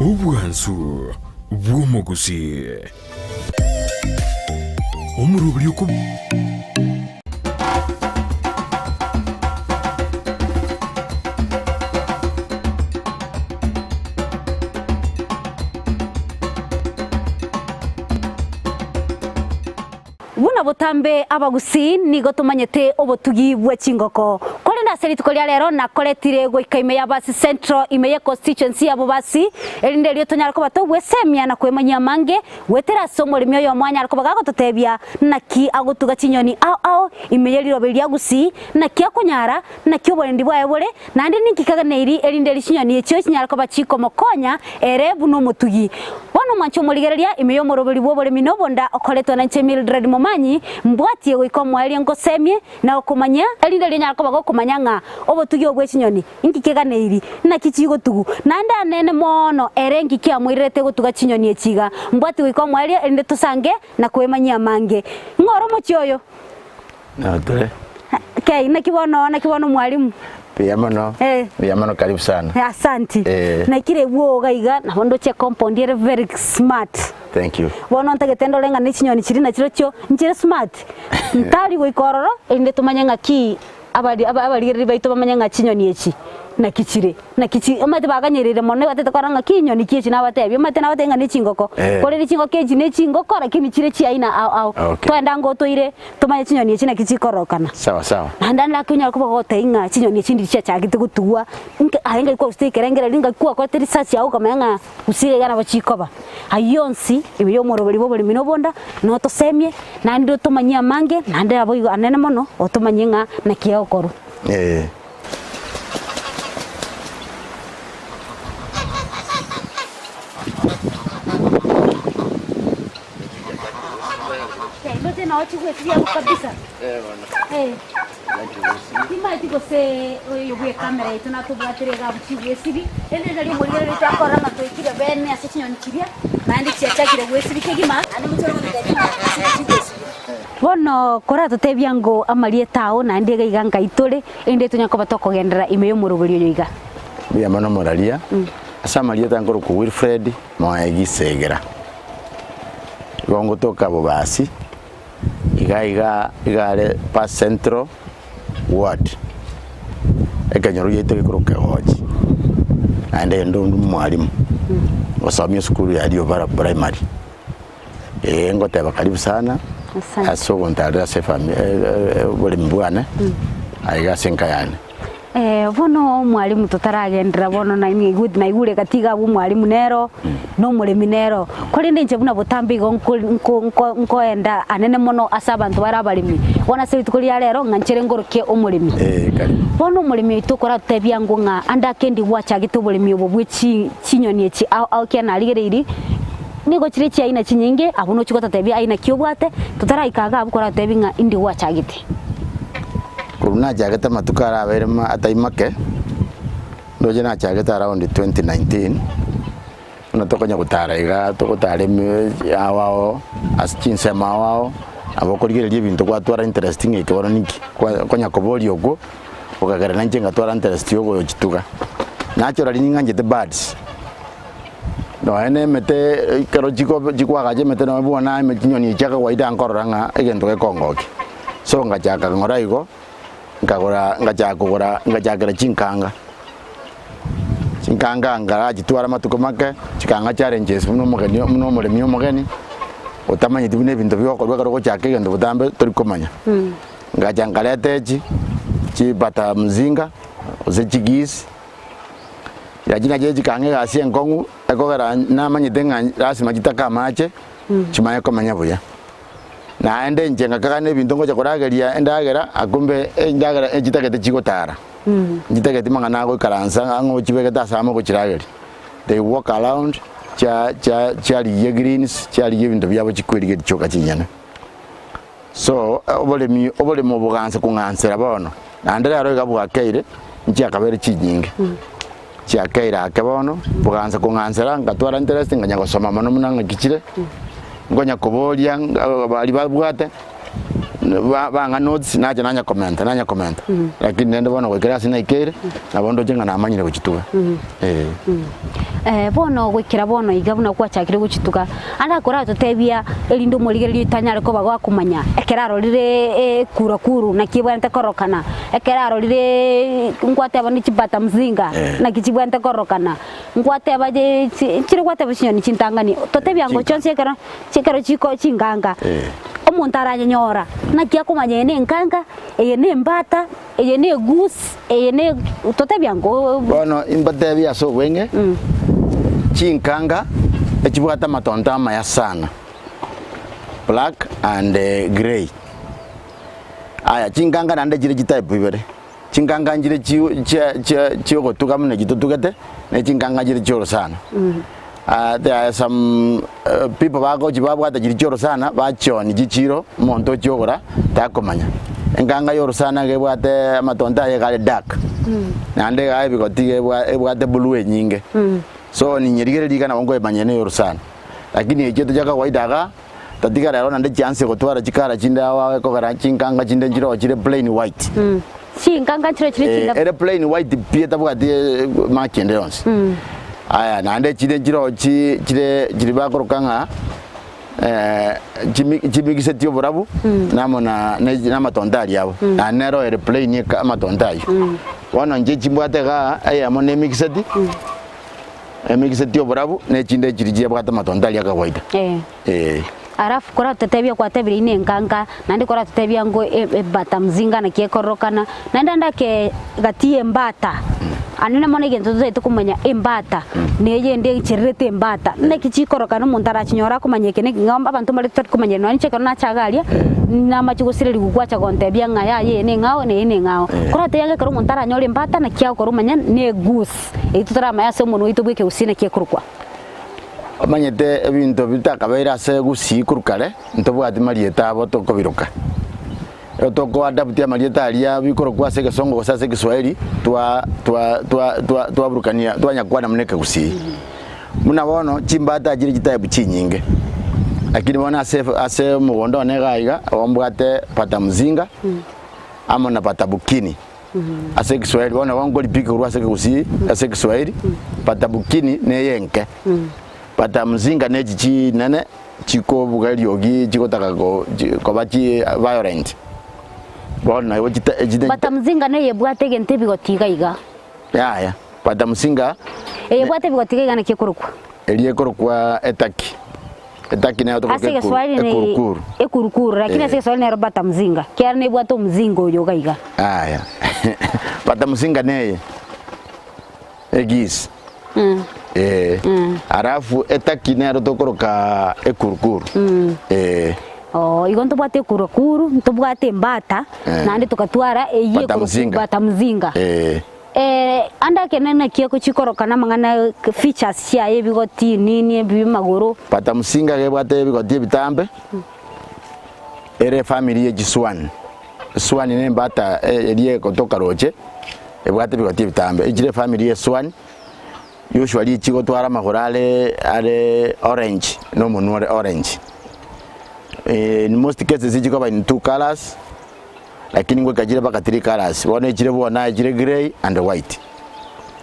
Obwansu bw'omogusii. Omoroberi oko. Buna botambe abagusii nigo tomanyete obotugi bwe chingoko. Korende ase rituko ria rero nakoretire goika ime ya Basi Central ime ye constituency ya Bobasi erinde erio tonyare koba togwesemia na kwemanyia amange goetera ase omoremi oyomo anyare koba gagototebia naki agotuga chinyoni ao ao ime ye riroba eri ria Gusii, naki akonyara, naki oborendi bwaye bore, naende ninki kaganeiri erinde eri chinyoni echio chinyare koba chikomokonya ere buna omotugi. Bono mwanche omorigereria ime y'omoroberi bw'oboremi na obonda okoretwa nainche Mildred Momanyi, mbwatie goika omoerio ngosemie na okomanyia, erinde erio nyare koba gokomanya ng'a obotugi obo bwe chinyoni inki keganeiri, naki chigotugu, naende anene mono ere inki kiamoirerete gotuga chinyoni echi iga. Mbwatie goika omoerio erinde tosange na kwemanyia amange. Ng'o ore omochie oyo? Notore. Kei, naki bono, naki bono mwalimu? Mbuya mono. Eh. Mbuya mono karibu sana. Eh, Asanti. Eh. Naikire bwoga iga, nabo ndoche compound ere very smart. Thank you. Bono ntagete ndore ng'a ne chinyoni chiria nachirochio nchire smart. Ntari goika ororo erinde tomanye ng'aki abari aba abarigereri baito bamanye ng'a chinyoni echi naki chire. Naki chi omanyete baganyereire mono batete korora ng'aki inyoni ki echi nabatebia, omanyete nabatebia ng'a ne chingoko. Eh. Korende chingoko echi ne chingoko lakini chire chiaina ao ao. Okay. Twende ango otoire tomanye chinyoni echi naki chikororokana. Sawa sawa. Naende ande naki onyare koba ogotebia ng'a chinyoni echi ndiri chiachagete gotugwa, inke aye ngai kwarusete ekerengererio ngai kwakorete research yago okamanya ng'a gose iga nabo chikoba. Ayio onsi ime ya omoroberi bwa oboremi na obonda, notosemie, naende otomanyie amange, naende naboigo anene mono otomanyie ng'a naki egokorwa. Eh. Ndoche nao chigwesiria abwo kabisa. Eh. Timanyeti gose oyo bwe ekamera yaito natobwatire iga abwo chigwesiri, erinde nari omorigereria oito akorora ng'a twaikire bene ase chinyoni chiria, naende chiachakire gwesiri kegima, naende mochore gototebia ng'a ase ki chigwesiri. Bono koratotebia ng'o amarieta ao naende iga iga nkai tore, erinde tonya koba tokogenderera ime y'omoroberi oyo iga. Mbuya mono moraria, ase amarieta nkorokwa Wilfred Moegi Segera. Igo ngotoka Bobasi, iga iga iga are Pass Central Ward, ekenyoro giaito gekorokwa Kegochi, naende inde onde omwalimu, ngosomia esukuru ya Riobara Primary. Ee ngoteba karibu sana Asante. ase ogontarera ase efami oboremi bwane aiga ase enka yane. Eh, bono omwalimu totaragenderera bono naigwe naigure gati iga abwo omwalimu nero, na omoremi nero, korende inche buna botambe igo nko nko nko nkoenda anene mono ase abanto bare abaremi. Bono ase rituko ria rero ng'a nchere ngorokie omoremi. Eh, karibu. Bono omoremi oito okoratotebia ngwo ng'a ande ake ndi gwachagete oboremi obo bwe chi chinyoni echi ao ao ekiagera narigereiri, Nigo chire chiaina chinyinge, abwo nochia gototebia aina ki obwate, totaraika iga abwo koratotebie ng'a indi gwachagete. Korwa nachagete amatuko arabeire ma atai make, ndoche nachagete around 2019, buna tokonya gotara iga togotara ime ao ao ase chinsemo ao ao, nabo okorigereria ebinto gwatwara interest ng'a eke bono ninki, kwa konya koboria okwo, okagera nainche ngatwara interest ya ogochituga. Naturally ning'anchete birds. Nonya na emete ekero chiko chikoagacha emete nonya buna ime chinyoni echi akawaida nkorora ng'a egento gekongokia. So ngachaka ng'ora igo, nkagora ngachaka kogora ngachakera chinkanga, chinkanga nkarachitwara amatuko make, chikanga challenges buna omogeni buna omoremi omogeni, otamanyeti buna ebinto bigokorwa ekero ogochaka egento botambe tori komanya. Ngacha nkareta echi, chibata mzinga, gose chigeese. Lakini nache chikang'a egasi enkong'u ekogera namanyete ng'a lasima chitake amache chimanye komenya buya. Naende inche ngakaga na ebinto ngocha korageria endagera akumbe endagera echitagete chigotara, nchitageti mang'ana agoikaransa ng'a ng'o ochibegete ase amo ogochirageria. They walk around chia chia chiarigia greens chiarigia ebinto biabo chikwerigeria chioka chinyene. So oboremi oboremo bogansa kong'ansera bono, naende rero iga bwakeire, nchiakabeire chinyinge, chiakeire ake bono, bogansa kong'ansera ngatwara interest nkanya gosoma mono buna ng'aki chire, nkonya koboria nga baria babwate. Ba bang'a notes nacha nanya komenta nanya komenta lakini rende bono goikera ase naikeire nabo ndoche ng'a namanyire gochituga eh. Bono goikera bono iga buna gwachakire gochituga, ande akoratotebia erinde omorigereria oito anyare koba gakomanya ekero arorire ekurakuru naki ebwenerete korokana, ekero arorire ngwateba ne chibata mzinga naki chibwenerete korokana, ngwateba je chi chire gwateba chinyoni chintang'ani, totebia ngo chionsi ekero chikero chiko chinganga. Omonto aranyenyora, naki akomanya eye nenkanga, eye nembata, eye negoose, eye ne totebia ngo. Bono imbatebie ase obweng'e, chinkanga echibwate amatonto amaya sana, black and grey. Aya chinkanga naende chire chitype ibere, chinkanga nchire chi chia chia chiogotuga buna echi totugete, ne chinkanga nchire chiorosana. There are some people bagochi babwata chiria chiorosana bachionia chichiro omonto ochiogora takomanya. Enkanga ya orosana iga ebwate amatonto aye iga are dark naende iga ebigoti iga ebwa ebwate blue enyinge. So ninyerigereria iga nabo nkoemanya eye na orosana. Lakini echio chia kawaida igaa tatiga rero naende chianse gotwara chikara chinde ao ao ekogera chinkanga chinde nchire chire plain white. Chinkanga nchire chire chindabu. Ere plain white pi etabwati mark ende yonsi. Aya naende chire nchiroo chi chire chiri bakoroka ng'a chimi chimigiseti oborabu namo na na amatonto aria abo. Naende nero ere plain eka amatonto aywo. Bono inche chimbwate igaa eyemo na emigiseti, emigiseti oborabu na echinde chiri chiabwate amatonto aria kawaida. Eh. Alafu koratotebia kwatebire ine enkanka, naende koratotebia ngo ebata mzinga naki ekororokana, naende ande ake gati ya embata, anene mono egento totaete komanya embata, na eyende enchererete embata, naki chikorokana omonto arachinyore akomanya eke na eke ng'a abanto mbare totari komanya nonye inche ekero nacha iga aria, namache gosirerigwa gwacha gontebia ng'a yaya eye neng'ao na eye neng'ao. Koratebia ng'a ekero omonto aranyore embata naki agokora omanye na egoose, eywo totaramanya ase omonwa oito bwa ekegusii naki ekorokwa. Omanyete ebinto bitakabeire ase gusii korwa kare, ntobwati marieta abo tokobiroka. Ekero tokoadapt amarieta aria bikorokwa ase egesongo gose ase egeswahili, twa twa twa twa twaburukania twanyakwana buna ekegusii. Buna bono chimbata chire chitype chinyinge, lakini bono ase ase omogondo one iga iga, igo mbwate pata mzinga, amo na pata bukini. Ase Ekiswahili, bono igo nkoripika korwa ase Ekegusii ase Ekiswahili, patabukini neye enke, patamzinga ne echi chinene chikobuga eriogi chigotaka ko chi koba chi violent. Bono naigo chita echinde Patamzinga neye ebwate egento ebigoti iga iga. Yaya, patamzinga Eyebwate ebigoti iga iga naki ekorokwa? Eria ekorokwa etaki. Etaki nero Ase tokoroka egeswahili ne ekurukuru. ekurukuru lakini ase egeswahili nero bata mzinga kiagera nebwate omuzinga oyo iga iga. Aya bata mzinga neye egisi eh alafu etaki nero tokoroka ekurukuru eh. Oo igo ntobwate ekurukuru, ntobwate embata, naende tokatwara eyio Bata ekorokwa mzinga. bata mzinga. Eh. Ande ekeene naki egochikorokana amang'ana features chiaye ebigoti nini ebi amagoro. Bata mzinga iga ebwate ebigoti ebitambe, ere efamiri ye chiswani. Eswani ne embata eria egotoka roche, ebwate ebigoti ebitambe. Echire efamiri ye eswani, usually chigotwara amagoro are are orange na omonwe ore orange. In most cases chikoba in two colours. Lakini ngoika chire mpaka three colours, bono echire bwona echire grey and white.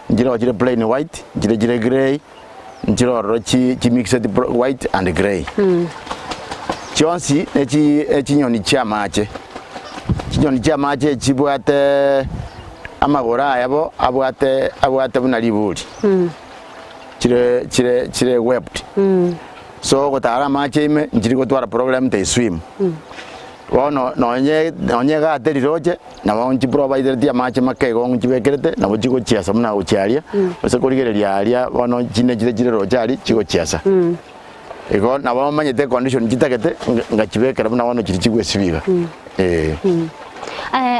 Nchire oo chire plain white, nchire chire grey, nchire ororo chi chimixed white and grey. Chionsi ne chi echinyoni chia amache, chinyoni chia amache chibwate amagoro ayabo abwate abwate buna riburi, chire chire chire webbed. So ogotara amache ime nchiri gotwara problem they swim. Bono nonye nonye egate riroche, nabo nchiprovidereti amache make igo nchibekerete, nabo chigochiesa buna gochia aria, gose korigereria aria bono chinde chire chire roche aria chigochiesa. Igo nabo omanyete econdition chitagete, nga ngachibekera buna bono chiria chigwesibia iga, eh.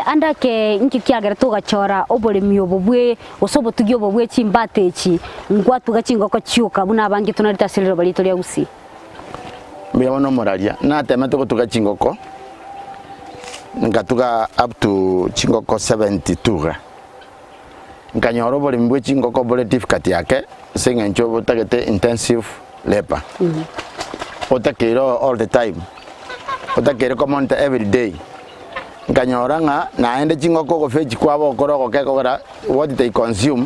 Ande ake inki kiagerete ogachora oboremi obo bwe gose obotugi obo bwe chimbata echi, ngwatuga chingoko chioka buna abange tonarete ase riroba riaito ria Gusii? Mbuya mono omoraria, natemete gotuga chingoko, nkatuga up to chingoko 72 iga. Nkanyora oboremi bwe chingoko bore difficult ake ase eng'encho botagete intensive labour. Otakeire all the time, otakeire ko monitor every day. Nkanyora ng'a naende chingoko ogofechi kwabo okore ogoke kogera what they consume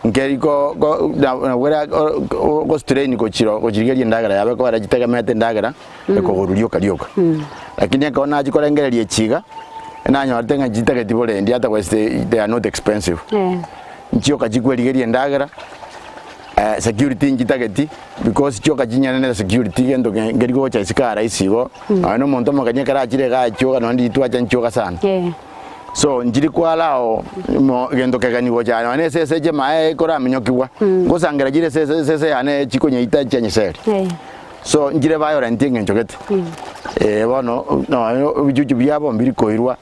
nkeri ko ko nabwo ere ogostrain gochiro gochirigeria endagera yabo ekogera chitegemeete endagera ekogorwa rioka rioka. Lakini ekero nachia korengereria echi iga, nanyorete ng'a chitageti borendi otherwise they they are not expensive. Nchioka chikwerigeria endagera, security nchitageti because chioka chinyene ne security gento nkeri gocha isiko aa rahisi igo. Nonya na omonto omogenyi ekero achire iga achioga nonya nditwe acha nchioga sana. So nchiri kwalao mo gento kegeni gocha nonya na esese eche maye ekoraminyokigwa, ngosangera chire esese esese yane chikonyeita chianyeseri. So nchire violent eng'encho gete. Eh bono nonya ebichuchu biabo mbiri koirwa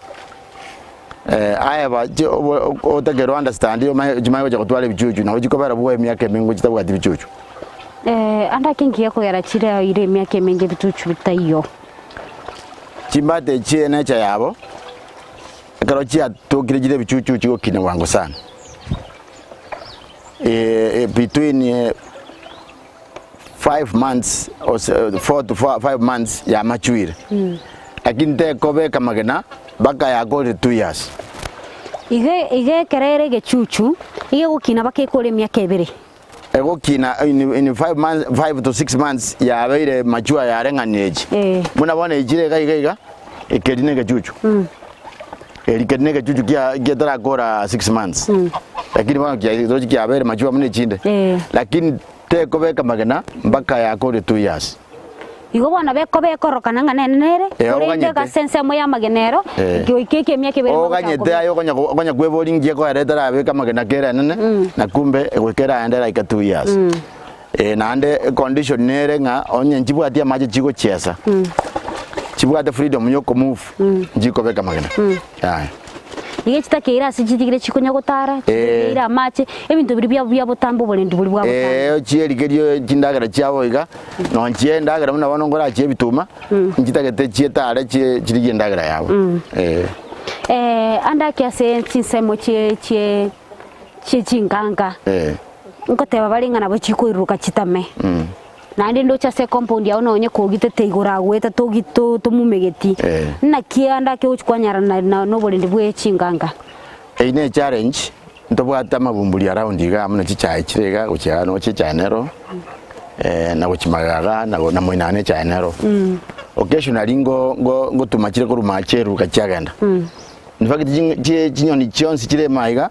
aye ba chi obo otakeire o understand omanye chimanye gocha gotwara ebichuchu nabo chikobera bwoye emiaka emenge chitabwati bichuchu. Ande ake ngiya kogera chire aire emiaka emenge ebituchu bitaiyo. Chimbata echi enature yabo, ekero chiatokire chire ebichuchu chigokina bwango sana. Between 5 months ose 4 to 5 months yamachuire, lakini tekobeka amagena mpaka yakorire 2 years. Iga iga ekero ere egechuchu, iga egokina mpaka ekore emiaka ebere. Egokina in, in 5 months, 5 to 6 months yabeire mature yareng'anire echi. Eh. Buna bono echire iga iga iga, ekeri na egechuchu. Eri keri na egechuchu kia getarakora 6 months. Lakini bono kia rochi kiabeire mature buna echinde. Eh. Lakini tekobeka magena mpaka yakore 2 years. Igo bono bekoba ekorokana ng'a nene nere, Eh, korende oganyete. egase ensemo y'amagena ero, Eh. goika eke emiaka ebere Oganyete bagochaka aye okonya okonya kweboria nki ekoera etarabeka amagena kere enene, na kumbe goika eraende eraika 2 years. Eh, naende econdition nere ng'a onye nchibwati amache chigochiesa, chibwate freedom ya okomove, nchikobeka amagena. Yaya. Iga chitakeire ase chitigire chikonya gotara, Eh. chibeire amache, ebinto biria bia bia botambe oborendi boria bwa botambe. Eh, ochierigerie chindagera chiabo iga, nonye chie endagera buna bono nkorachie ebituma, nchitagete chietare chie chirigie endagera yabo. Eh. Eh, ande ake ase chinsemo chie chie chie chinganga, Eh. nkoteba bare ng'a nabo chikoiruruka chitame. Naende ndoche ase ecompound yao nonye kogitete igoro agwo togi tomumegeti. Eh. Naki ande ake ogochia kwanyara na na noborendi bwe chinganga. Eyio ne echallenge, ntobwate amabumburi around igaa buna chichae chire iga gochia igaa noche echae nero, na gochia magega igaa na na moino aa nechae nero. Occasionally ngo ngo ngotuma chire korwa mache eruruka chiagenda. In fact ching chi chinyoni chionsi chire ime aiga,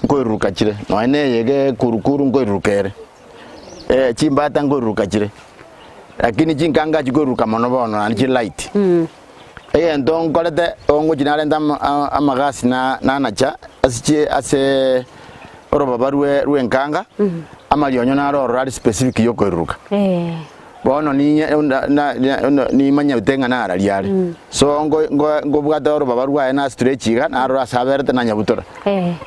nkoiruruka chire, nonye na eye iga ekurukuru nkoiruruka ere. Chimbata nkoiruruka chire, lakini chinkanga chikoiruruka mono bono naende chire light. Egento nkorete ongochia narenta ama- a- amagasi na nanacha ase chi ase orobaba rwe rw'enkanga, amarionyo naro ororo are specific ya okoiruruka. Bono ninye na na na nimanyete ng'a nararia are. So ngo ngo ngobwata orobaba rwaye na stretch iga, narora ase aberete nanyabutora.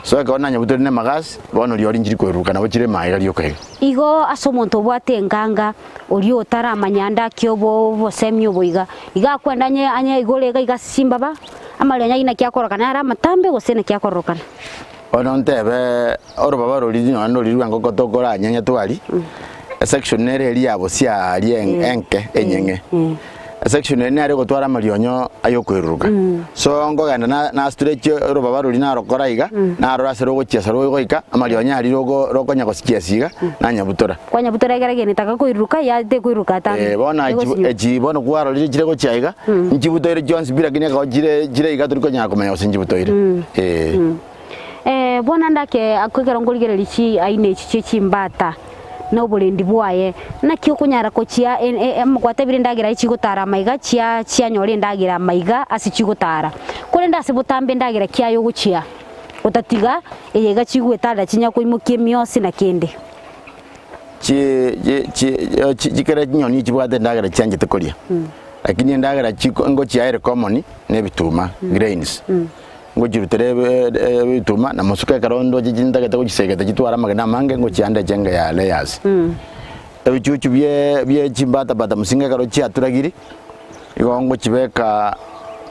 So ekero nanyabutorire na amagasi, bono riori nchiri koiruruka nabo chire magega rioka iga. Igo ase omonto obwate enganga, oria otaramanya ande ake obo obosemi obo iga, iga akwenda anye anye igoro iga iga ase chimbaba, amarionyo ayio naki akorokana nare amatambe gose naki akorokana? Bono ntebe orobaba roria nonya noria rwa engoko tokoranyenya twari, esection nere eria ya bosia aria enke enyeng'e. Esection eria nere egotwara amarionyo ayokoiruruka. So nkogenda na nastretch orobaba roria narokora iga, narora ase rogochiesa rogoika, amarionyo aria rogo rokonya gosichiesa iga, nanyabutora. Kwanyabutora ekero egento etaka koiruruka, ya tekoiruruka atambe, Eh, bono achi egosinywa. echi bono kwarorire chire gochia iga, nchibutoire chionsi pi lakini ekero chire chire iga tori konyara komanya gose nchibutoire. Eh. Eh, bono ande ake ako ekero nkorigereria chi aina echi chie chimbata, na oborendi bwaye, naki okonyara kochia e- e- amo gwatebire endagera eye chigotara amaiga chia chianyora endagera amaiga ase chigotara. Korende ase botambe endagera ki aye ogochia, otatiga eye iga chigwetarera chinya koimokia emiosi na kende. Chi chi chi chi chikere chinyoni chibwate endagera chianchete koria, lakini endagera chiko ngochiaere common na ebituma, grains. Ngochirutera ebe ebituma na mosuko ekero ndoche chintagete gochisegeta chitware amagena amange ngochianda echenge ya layers. Ebichuchu bie bie chimbatabata mosinga ekero chiaturagiri, igo ngochibeka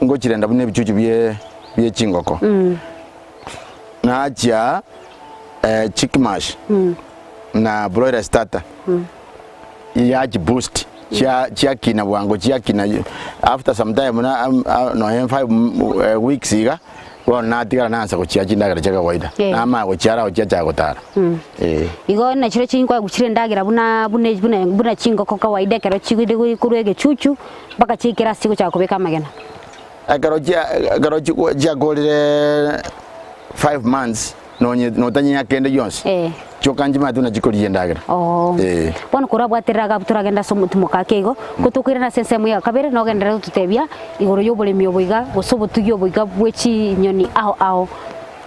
ngochirenda buna ebichuchu bie bie chingoko. Nachia chick mash na broiler starter, yachi boost. Chia chiakina bwango chiakina after some time buna nonye 5 weeks iga, bono natigara naansa gochia chindagera chia kawaida. Eh. Namanya gochiara ago chiachaka gotara. Eh. Igo nachire chinkoegu chire endagera buna buna buna buna chingoko kawaida ekero chigende korwa egechuchu, mpaka chiikere ase chigochaka kobeka amagena. Ekero chia ekero chikwa chiakorire 5 months, nonye notanyia kende gionsi, Eh. chioka nchimanyete buna chikorigia endagera. Oo. Eh. Bono korabwaterera iga abwo toragende ase omotimoka ake igo, ko tokoirana ase ensemo ya kabere nogenderere gototebia igoro ya oboremi obo iga, gose obotugi obo iga bwe chinyoni ao ao.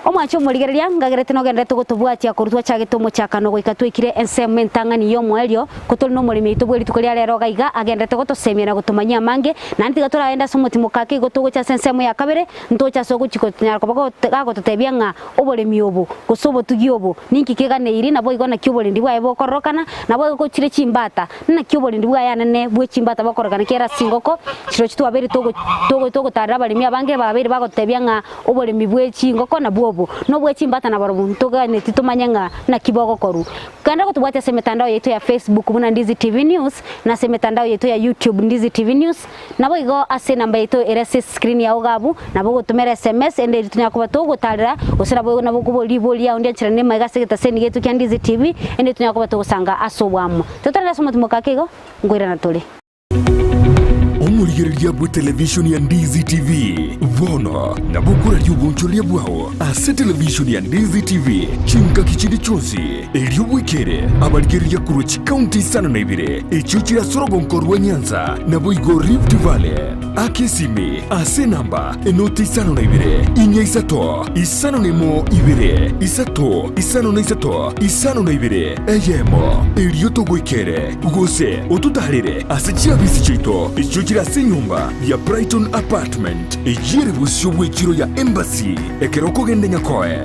Omwanche omorigereria, ngagerete nogendererete gotobwatia korwa twachagete omochakano goika twaikire ensemo entang'ani y'omoerio, ko tore nomoremi oito bwe rituko ria rero iga iga agendererete gotosemia na gotomanyia amange, naende tiga toragende ase omotimoka ake igo togocha ase ensemo ya kabere, ntoche ase ogochia konyara koba gagototebia ng'a oboremi obo, gose obotugi obo, ninki keganeiri, naboigo naki oborendi bwaye bokororokana, naboigo gochire chimbata, naki oborendi bwaye anene bwe chimbata bokororokana kera ase chingoko, chirochio twabeire togo togo togotarera abaremi abange babeire bagototebia ng'a oboremi bwe chingoko nabwo obo, na obwe chimbata nabarobwo ntoganeti tomanye ng'a naki bogokorwa. Genda gotobwatia ase emetandao yaito ya Facebook buna Ndizi TV News, na ase emetandao yaito ya YouTube Ndizi TV News, Naboigo ase enamba yaito ere ase escreen yao iga abwo, nabo ogotomera sms ende eria tonyare koba togotarera, gose nabo nabo okoboria riborio riao ndiancherane nemaiga ase egetaseni giaito kia Ndizi TV, ende tonyare koba togosanga ase oboamo. Totorende ase omotimoka ake igo, nkoirana tore. Omorigereria bw'etelevishoni ya Ndizi TV bono nabo okoraria obonchoreria bwao ase televishoni ya Ndizi TV chingaki chinde chionsi, erio bwekere abarigereria korwa chikaunti isano na ibere echio chire ase orogonko rwa Nyanza naboigo Rift Valley. Aka esimi ase enamba enoti isano na ibere, inya isato, isano na emo ibere, isato, isano na isato, isano na ibere, eyemo, erio togoikere, gose ototaarere ase chiabisi chiaito echio chire ase enyomba ya Brighton Apartment, eyio ere bosio bw'echiro ya Embassy ekero okogenda Nyakoe.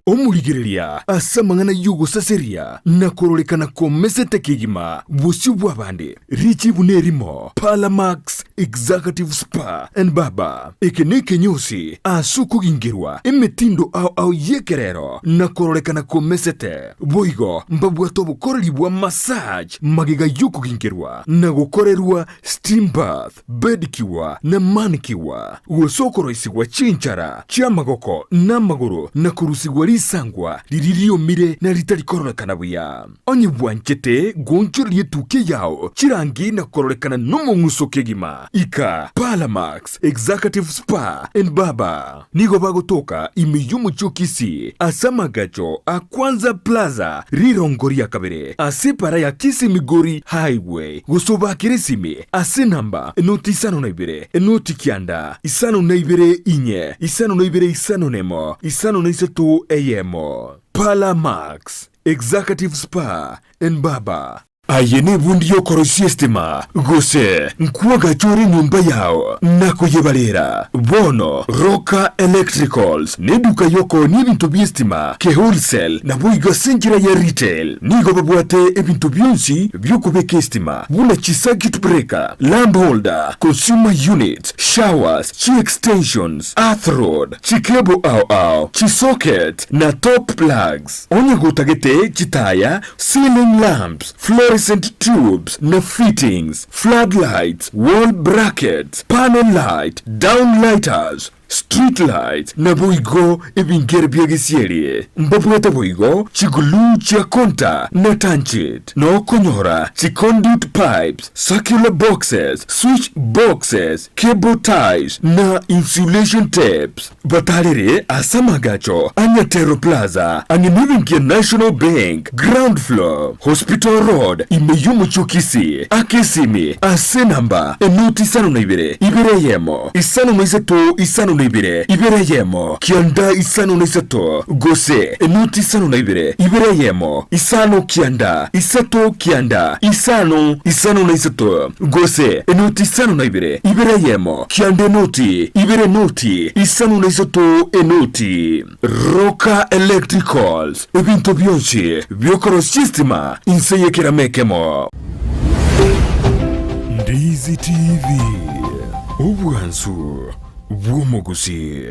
Omorigereria ase amang'ana y'ogosaseria na kororekana komesete kegima bosio bw'abande, richibu nerimo, Parlamax Executive Spa and Barber. Eke nekenyosi ase okogingerwa emetindo ao ao y'ekerero na kororekana komesete. Boigo mbabwate obokoreri bwa massage magega y'okogingerwa na gokorerwa steam bath. Bedicure na manicure, gose okoroisigwa chinchara chi'amagoko na amagoro na korusigwa risangwa riria riomire na ritari kororekana buya. Onye bwanchete goonchoreria etukia yao chirangi na kororekana nomong'uso kegima, ika Parlamax Executive Spa and Barber. Nigo bagotoka ime y'omochie o Kisii ase amagacho a Kwanza Plaza rirongo ria kabere ase epara ya Kisii Migori Highway gose obakere esimi ase enamba enoti 52 enoti 9 52 inye 52 51 53 eyemo. Parlour Max Executive Spa and Barber. Aye nebundi y'okoroisia estima, gose nkwagacha ore enyomba yao na koyebarera. Bono Roka Electricals neduka y'okoonia ebinto bi'estima ke wholesale naboigo ase enchera ya retail. Nigo babwate ebinto bionsi bi'okobeka estima buna chi circuit breaker, lamp holder, consumer units, showers, chi extensions, earth rod, chi cable ao ao, chi socket na top plugs. Onye gotagete chitaya, ceiling lamps, fluorescent tubes na fittings, flood lights, wall brackets, panel light, down lighters, street lights, naboigo ebingere bia gesieri. Mbabwate boigo chiglue chia konta na tanchit, na okonyora chiconduit pipes, circular boxes, switch boxes, cable ties na insulation tapes. Batarere ase amagacho a Nyatero Plaza, ang'e nebenki ya National Bank, ground floor, Hospital Road, ime y'omochie o Kisii. Aka esimi ase enamba enoti 52 ibere eyemo 53 52 ibere eyemo kianda 53 gose enoti 52 ibere eyemo 5 kianda 3 kianda 5 53 gose enoti 52 ibere eyemo Kianda enoti, ibere enoti, isano na isato enoti. Roka Electricals, ebinto bionsi bi'okorosia estima inse y'ekerama ekemo. Ndizi TV, obwansu bw'omogusii.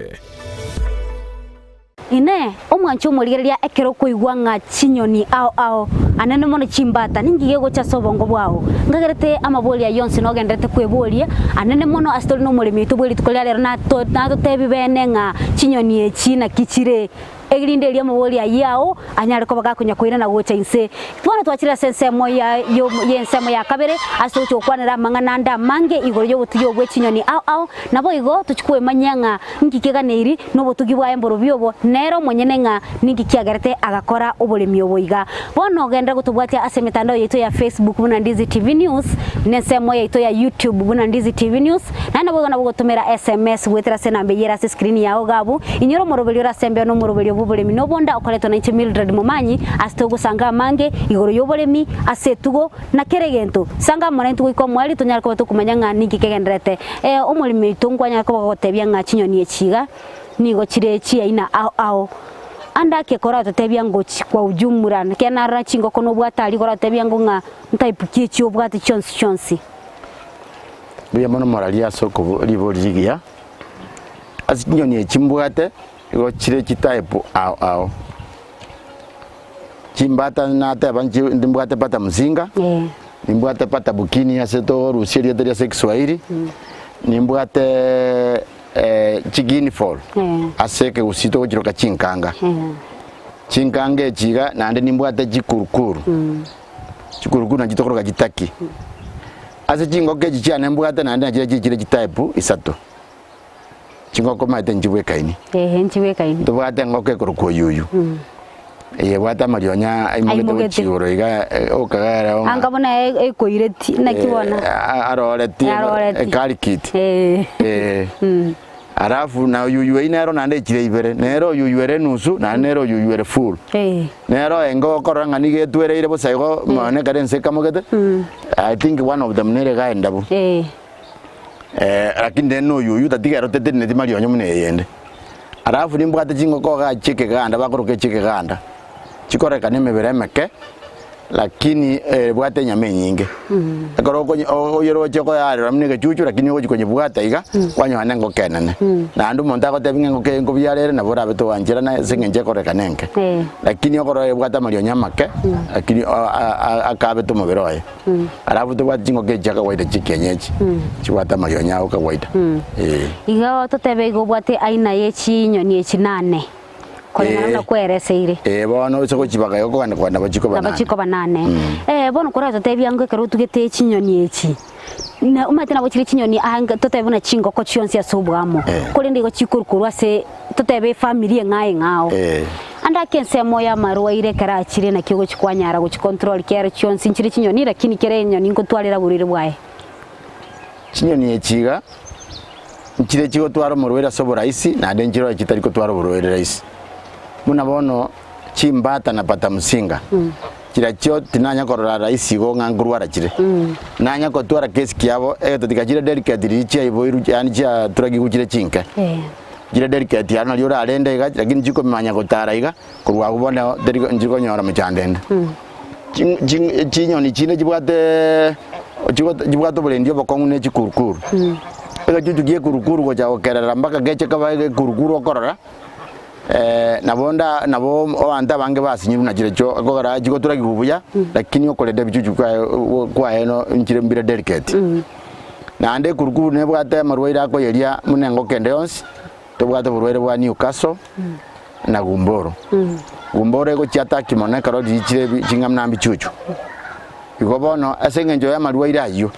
Inee! Omwanche omorigereria ekero okoigwa ng'a chinyoni ao ao, anene mono chimbata, ninki gegocha ase obongo bwao? Nkagerete amaborio ayio onsi nogendererete kweboria, anene mono ase tori nomoremi oito bwe rituko ria rero natotebi bene ng'a chinyoni echi naki chire, erinde erio amaborio ayio ao anyare koba gakonya koirana gocha inse. Bono twachire ase ensemo ya y'ensemo ya kabere ase togochia gokwanera amang'ana ande amange igoro y'obotugi obwe chinyoni ao ao, naboigo tochia kwemanyia ng'a Inki keganeiri nobotugi bwaye mborobio obo, nere omonyene ng'a ninki kiagerete agakora oboremi obo iga. Bono genderera gotobwatia ase emetandao yaito ya Facebook buna Ndizi TV News, na ensemo yaito ya YouTube buna Ndizi TV News, naende naboigo nabo ogotomera SMS goetera ase enamba eyio ere ase escreen yao iga abwo, inyora omoroberio ore ase embeo na omoroberio bw'oboremi na obonda okoretwa nainche Mildred Momanyi ase togosanga amange igoro y'oboremi ase etugo na kera egento. Sanga amo naintwe goika omoerio tonyare koba tokomanya ng'a ninki kegendererete. Ee, omoremi oito nkwanyare koba gogotebia ng'a chinyoni echi iga nigo chire chiaina ao ao. Ande ake koratotebia ngochi kwa ujumla, naki narora chingoko nobwate aria koratotebia ngo ng'a ntype ki echi obwate chionsi chionsi. Mbuya mono moraria ase okobo ribori rigiya, ase chinyoni echi mbwate, igo chire chitype ao ao. Chimbata nateba nchi nimbwate pata mzinga, nimbwate pata bukini ase torusia erieta ria ase ekiswahili, nimbwate chiguinea fowl ase ekegusii togochiroka chinkanga. Chinkanga echi iga naende nimbwate chikurukuru, chikurukuru nachio tokoroka chitaki. Ase chingoko echi chiane mbwate naende nachio chichire chitype isato. Chingoko omanyete nchibwekaini. Eeh nchibwekaini. Ntobwate engoko ekorokwa oyuyu. Eye ebwate amarionya aimogete Aimogete. gochia igoro iga okagera ng'a Anga buna ekoireti naki bono. aroreti Aroreti. ekarikiti. Eeh. Eh. Alafu na oyuyu eyio nero naende echire ibere, nere oyuyu ere enusu naende nere oyuyu ere full. Eeh. Nero enge okorora ng'a nigo etwereire bosa igo nonya ekero ense ekamogete, I think one of them nere iga endabu. Eeh. Lakini rende noyo oyio tatiga ere oteteneneti marionya buna eyende. Alafu nimbwate chingoko igaa chi'ekeganda bakoroka echi'ekeganda, chikorekana emebere emeke, lakini ebwate enyama enyinge. Ekero okonye oyeroche okoyarora buna egechuchu lakini ogochia konyebwata iga, kwanyora na engoko enene. Naende omonto agotebi ng'a engoko eye nkobiara ere nabo orabe toancherana ase eng'encho ekorekana enke. Lakini okorora ebwate amarionya amake, lakini akabete omobere oye. Alafu tobwate chingoko echi chia kawaida chia kienyeji, chibwate amarionya ao kawaida, eh. Igo totebe igo obwate aina ye chinyoni echi nane, koreng'ana buna Eh. kwereseire. Eh, bono ase gochibaga igo kogenda kogenda nabo chikoba Nabo nane. chikoba nane. Eh, bono koratotebia ng'a ekero otugete chinyoni echi, na omanyete nabo chire chinyoni ange totebe buna chingoko chionsi ase oboamo, Eh. korende igo chikorwa korwa ase totebe efamiri eng'ao eng'ao. Eh. Ande ake ensemo y'amarwaire ekero achire naki ogochia kwanyara gochi control kero chionsi nchire chinyoni lakini kera enyoni nkotwarera oborwaire bwaye. Chinyoni echi iga, nchire chigotwara omorwaire ase oborahisi naende nchire oye chitari kotwara oborwaire rahisi. Buna bono chimbata na patamusinga, chirachio tinanya korora rahisi igo ng'a nkorwara chire. Nanya kotwara case kiabo egento tiga chire delicate riria chiaiboirwe yaani chiaturagigwe chire chinke. Chire delicate aro nario orarende iga lakini chikomanya gotara iga korwa abwo bono teri nchikonyora mechando ende. Chi- chi- Chinyoni chinde chibwateeee chigo- chibwate oborendi obokong'u ne chikurukuru. Egechuchu kia ekurukuru gocha gokerera mpaka geche kaba egekurukuru okorora nabo nda nabo abanto abange basinyirwe na chirochio ekogera chigoturagigwa buya lakini okorenda ebichuchu kwaye kwaye no nchire mbire delicate. Naende ekurukuru nebwate amarwaire akoyeria buna engoko ende yonsi, tobwate oborwaire bwa Newcastle na gumboro. Gumboro egochia attack mono ekero riichire ebi ching'amna mbichuchu. Igo bono ase eng'encho ya amarwaire ayio,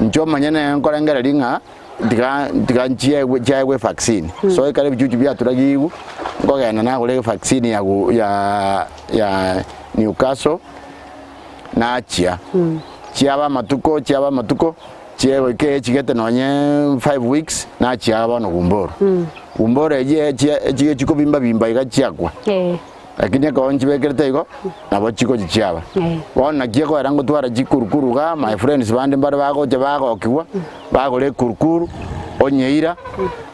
inche omonyene nkorengereria ng'a tiga tiga nchiegwe chiaegwe evaccine. So ekero ebichuchu biaturagigwe, nkogenda nagora evaccine ya gu ya ya Newcastle. nachia, chiaba amatuko, chiaba amatuko, chie goika echigete nonye five weeks, nachia bono gumboro. Gumboro eyio echie echige chikobimba bimba iga chiakwa, lakini ekero nchibekerete igo, nabo chigochi chiaba. Bono naki ekoera ngotwara chikurukuru igaa, my friends bande mbare bagocha bagokigwa, bagora ekurukuru, onyeira,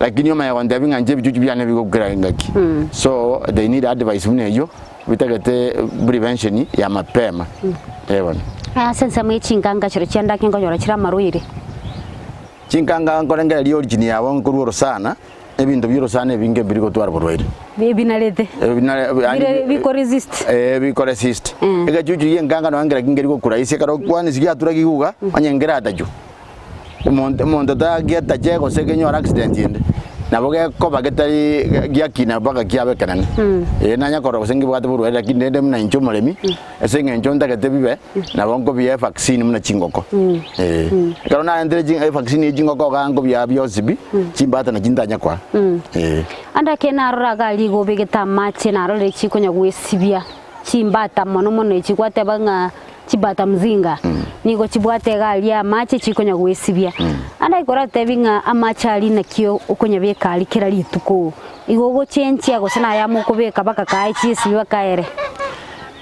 lakini omanye gontebia ng'a inche ebichuchu biane bigokera engaki. So, they need advice buna eyio. Bitagete prevention ya mapema eh bono. Ase ensemo ye chinkanga chire chiandake nkonyora chire amarwaire. Chinkanga nkorengereria origin yabo nkorwa orosana. Ebinto bi'orosana ebinge mbiri gotwara oborwaire. Ebinarete. Ebinare Bire bikoresist. Eh, bikoresist. Egechuchu gi'enkanga nonya nkera kingeri gokuraisia ekero okwanisia giatura kiguga, onye nkeratachu. Omonto omonto tagietache gose kenyore accident ende, nabo gekoba getari giakina mpaka kiaba ekenene. Eh, nanya korora gose nkebwate borwaire lakini rende buna inche omoremi, ase eng'encho ntagete bibe, nabo nkobia evaccine buna chingoko. Eh, ekero narentire chi evaccine ya chingoko igaa nkobia bionsi pi, chimbata nachi ntanya koa. Eh. Ande ake narora iga rigo obegete amache narorire chikonya gwesibia chimbata mono mono echi gwateba ng'a chibata mzinga nigo chibwate iga aria amache chikonya gwesibia. Ande ake koratebi ng'a amache aria naki okonyabeka aria kera rituko, igo ogochenchia gose naye amo okobeka baka kae chiesibie baka ere.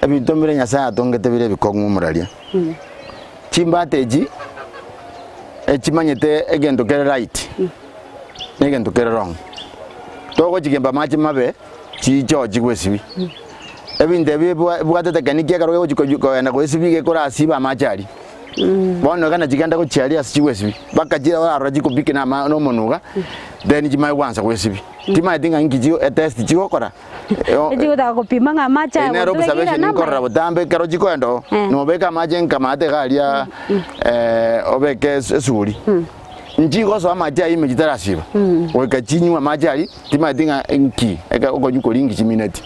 Ebinto mbire Nyasaye atongete bire ebikong'u omoraria. Chimbata echi echimanyete egento kere right na egento kere wrong. Togochigemba amache mabe chichochi gwesibia. Ebinto ebi ebwate technique ekero ogochi kogenda goesibia gekorasiba amache aria. Bono iga nachigenda gochia aria ase chigwesibia, mpaka chire orarora chikobiki na ama na omonwa iga, then chimanye gwansa gwesibia. Timanyeti ng'a inki chi etest chigokora. Echigotaka gopima ng'a amache Eye aya nere gotubekire observation namaya. nkorora botambe ekero chikoenda oo, nobeke amache nkamate iga aria obeke esuguri. Nchigosoa amache ayio ime chitarasiba, goika chinywe amache aria, timanyeti ng'a nki, eke okonywa koria nki chimineti.